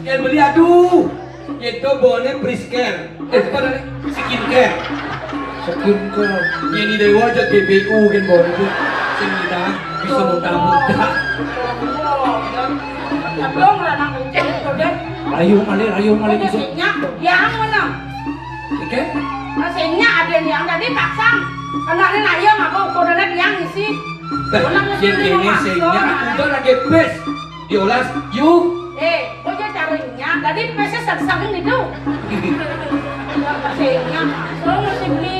ya beli aduh. Itu bone Prisker. Eh, apa namanya? Skincare. Skincare. Ini dewa aja G P U kan bone itu. Sing kita bisa muntah-muntah. Dong, lanang kenceng itu deh. Rayu malih, rayu malih. Itu bisa. Singnya, yang mana? Oke. Nah, singnya ada yang tadi pasang. Karena ini nayang apa ukurannya yang isi. Nah, yang ini singnya udah lagi bes. Diolas, yuk. Eh, kok jadi caranya? Tadi pese satu-satu itu. Sehingga, soalnya masih beli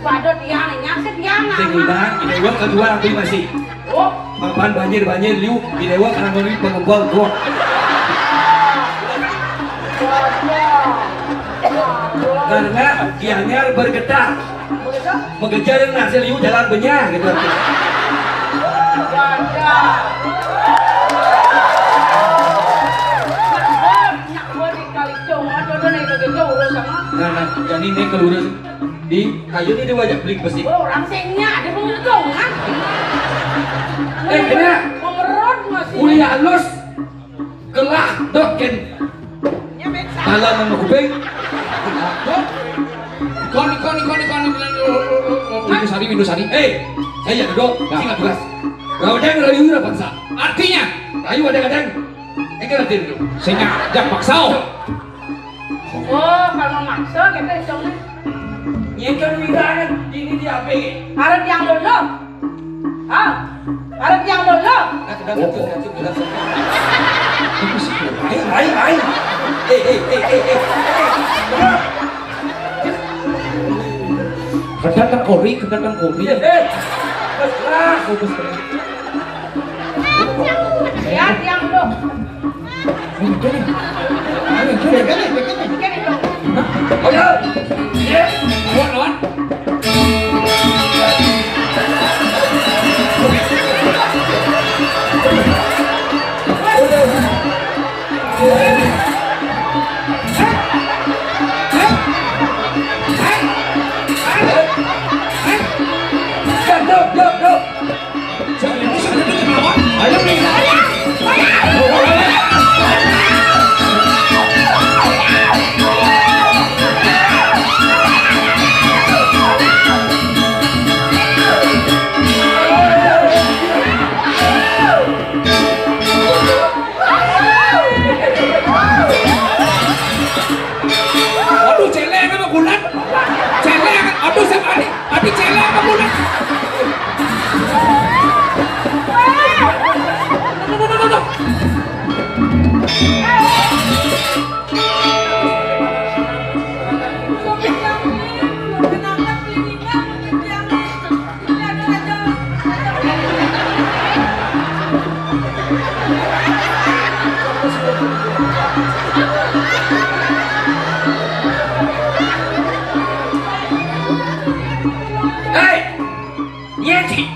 badut yang, yang sih yang sing aman. Udah, di dewa kedua aku masih. Oh. Papan banjir-banjir liu, di dewa karena beli pengembang gua. Karena gianyar bergetar. Mengejar yang hasil liu jalan benyah gitu. Nah, nah, jadi ini kelurus di kayu ini wajah beli besi. Orang singnya ada menguntungkan. Eh, kena. Mengerut masih. Kuliah halus. Kelah dok ken. Alam sama kuping. Koni, koni, koni, koni. Windu Sari, Windu Sari. Eh, saya duduk. Nah. Singkat tugas. Raudang rayu udah paksa. Artinya, rayu ada kadang. Enggak nanti dulu. Sehingga ajak paksa. Oh, kalau maksa kita hitungnya. Nyekel wilangan ini di A P G. Harus yang dulu. Ah, arep yang lolo. Ayo, ayo, ayo. Eh, eh, eh, eh, eh. Kedatang kori, kedatang kori. Eh, eh. Wes keras. Oh, wes keras. Ya, yang lolo. Ini, ini. Ini, ini, ini, ini. Ini dong. Hah? Oh, ya. Iya. Lawan, lawan. Aduh, celeng apa bulan? Celeng, aduh, siapa hari? Tapi celeng apa bulan? Aduh, aduh, aduh, aduh. Hei! Nyén ci?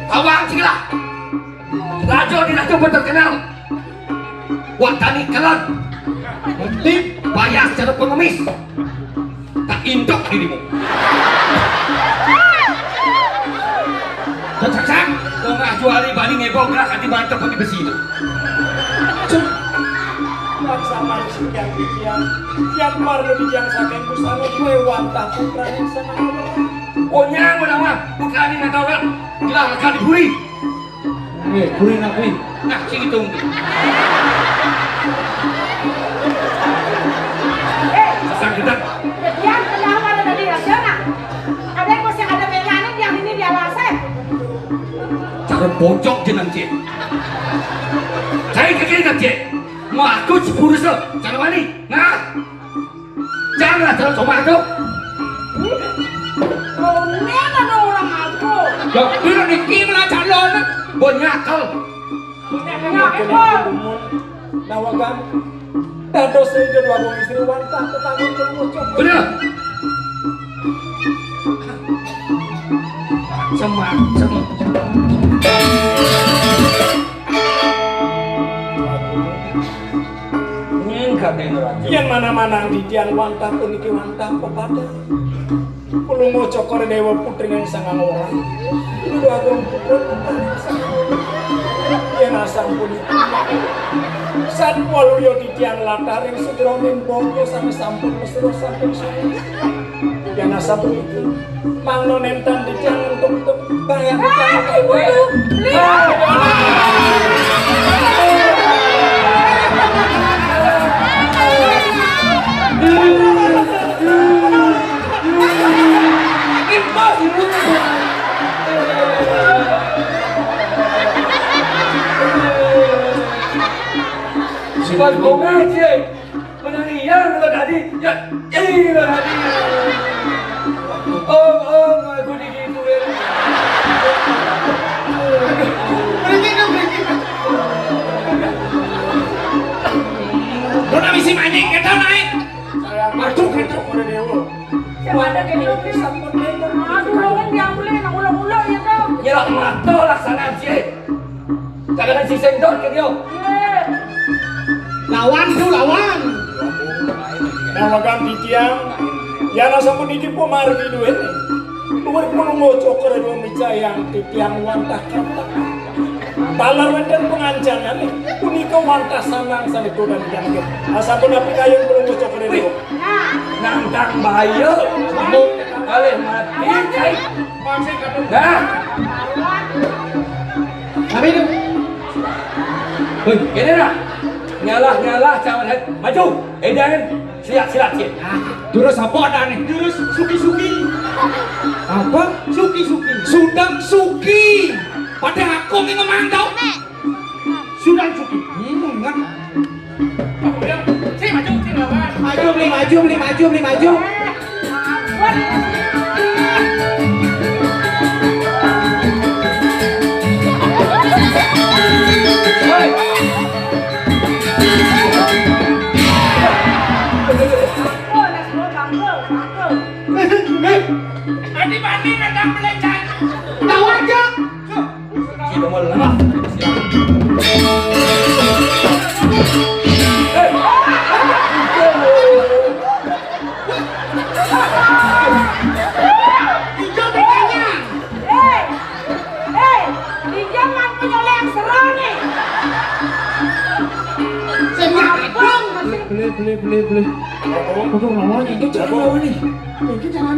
Tawang ci lah. Raja di raja terkenal. Watani kelon. Penting. Bayar secara pengemis. Tak indok dirimu. Cak, cak, cak. Tengah juari bani ngebong gerak hati mantep pakai besi itu. Cuk. Bangsa manusia yang pikiran. Yang parlu dijang saking busana gue wantah putrane sama Allah. Onyang udah mah, putrane nggak tahu kan. Gila, akan diburi. Eh, kuring aku. Nah, sing hitung. Eh, sang kita. Jadian kenapa ada tadi rasanya? Ada yang masih ada belanya yang ini dia laseh. Cara bocok jeneng cek. Saya kekira cek. Mau aku sepuluh se. Cara wani. Nah. Janganlah terus rumah itu. Ronen ada orang aku. Loh, dulu niki malah calon. Bon nyakel. Nyakel. Nawagan. Dados sing kedua wong istri wantah tetangga terwujud. Bener. Semacem. Nyén kadén raja. Yén mana-mana titiang wantah puniki wantah pepadan. Palungguh Cokor Déwa putri ing sangang orang. Ida Agung Putra putra ing sangang orang. Yén asampun satwaluya titiang latah ring sajeroning bangsa sané sampun mesra sampun suci. Yén asapuniki, mangda nénten titiang untuk-untuk bayang titiang. Ibu, ibu. Sifat gomel, Cik. Menang iya lo tadi. Ya, iya lo tadi. Om, om, aku digituin. Berhenti, berhenti. Lu nak misi mancing, kita naik. Aduh, kita udah dewa. Siapa ada kayak gitu? Aduh, kan diambilin, ulo-ulo ya, tuh. Nyelak mata laksana, Cik. Jangan sing sendok ke dia. Lawan tu, lawan. Namakan titiang, yan asapuniki pamargi duwene. Luwir Palungguh Cokor Déwa micayang titiang wantah kantep. Taler wénten pangancanane, punika wantah sanang sané dodan titiang. Asapunapi kayun Palungguh Cokor Déwa. Nantang bahaya, kalih mati, cai. Nah. Tapi itu. Hei, kene dah. Nyalah-nyalah, cawan head. Maju. Edan. Silat-silat, cai. Nah, jurus apa dah nih? Jurus suki-suki. Apa? Suki-suki. Sudang suki. Pada aku nih ngomong tau. Sudang suki. Hmm, kan? Sini maju, sini lawan. Maju, beli maju, beli maju, beli maju. Hei. Hei. Adi bani datang melencang. Tahu aja. Kita mau lemah. Hei, hei, dia mampu nyolek yang seru nih. Sing ngadong. Beli, beli, beli, beli. Aduh, lawan itu cara lawan nih.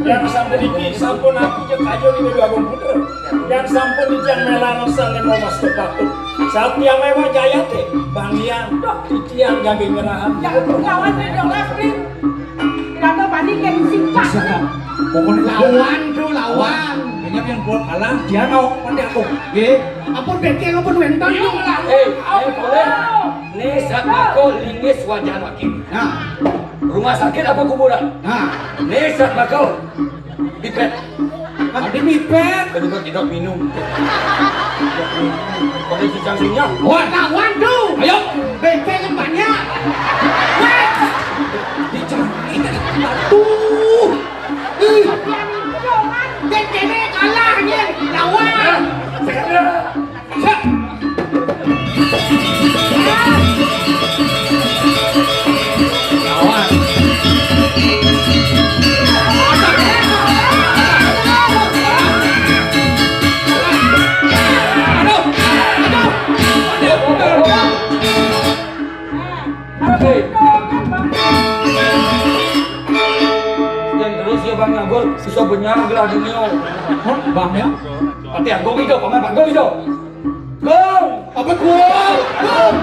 Yang sampun iki, sampun aku cek aja di Agung Putra. Yang sampun iki yang melarang sané momos kepatut. Satya Mewa Jayate, Bang Hyang, titiang jagi nyerahan. Jangan lawan dia dong, Lastri. Kata Bani kayak singkat. Siapa? Pokoknya lawan tuh, lawan. Banyak yang buat kalah, dia mau pakai aku. Nggih. Ampun, Beki, ampun, Wenton. Eh, eh, boleh. Nih, saat mako linggis wajan wakil. Nah. Rumah sakit apa kuburan? Nah. Nih, saat mako. Pipet. Ada pipet. Kedua tidak minum. Pakai cicang minyak. Wah, nah, waduh. Ayo. Bebek yang banyak. Weh. Cicang ini. Aduh. Ih. Bebek kalah, anjir. Lawan. Nah, saya Hei. Yang terus ya Bang Agung, susah benyang gelah dunia. Hah? Bang ya? Pati Agung itu, Paman Agung itu. Gong! Apa gong? Gong!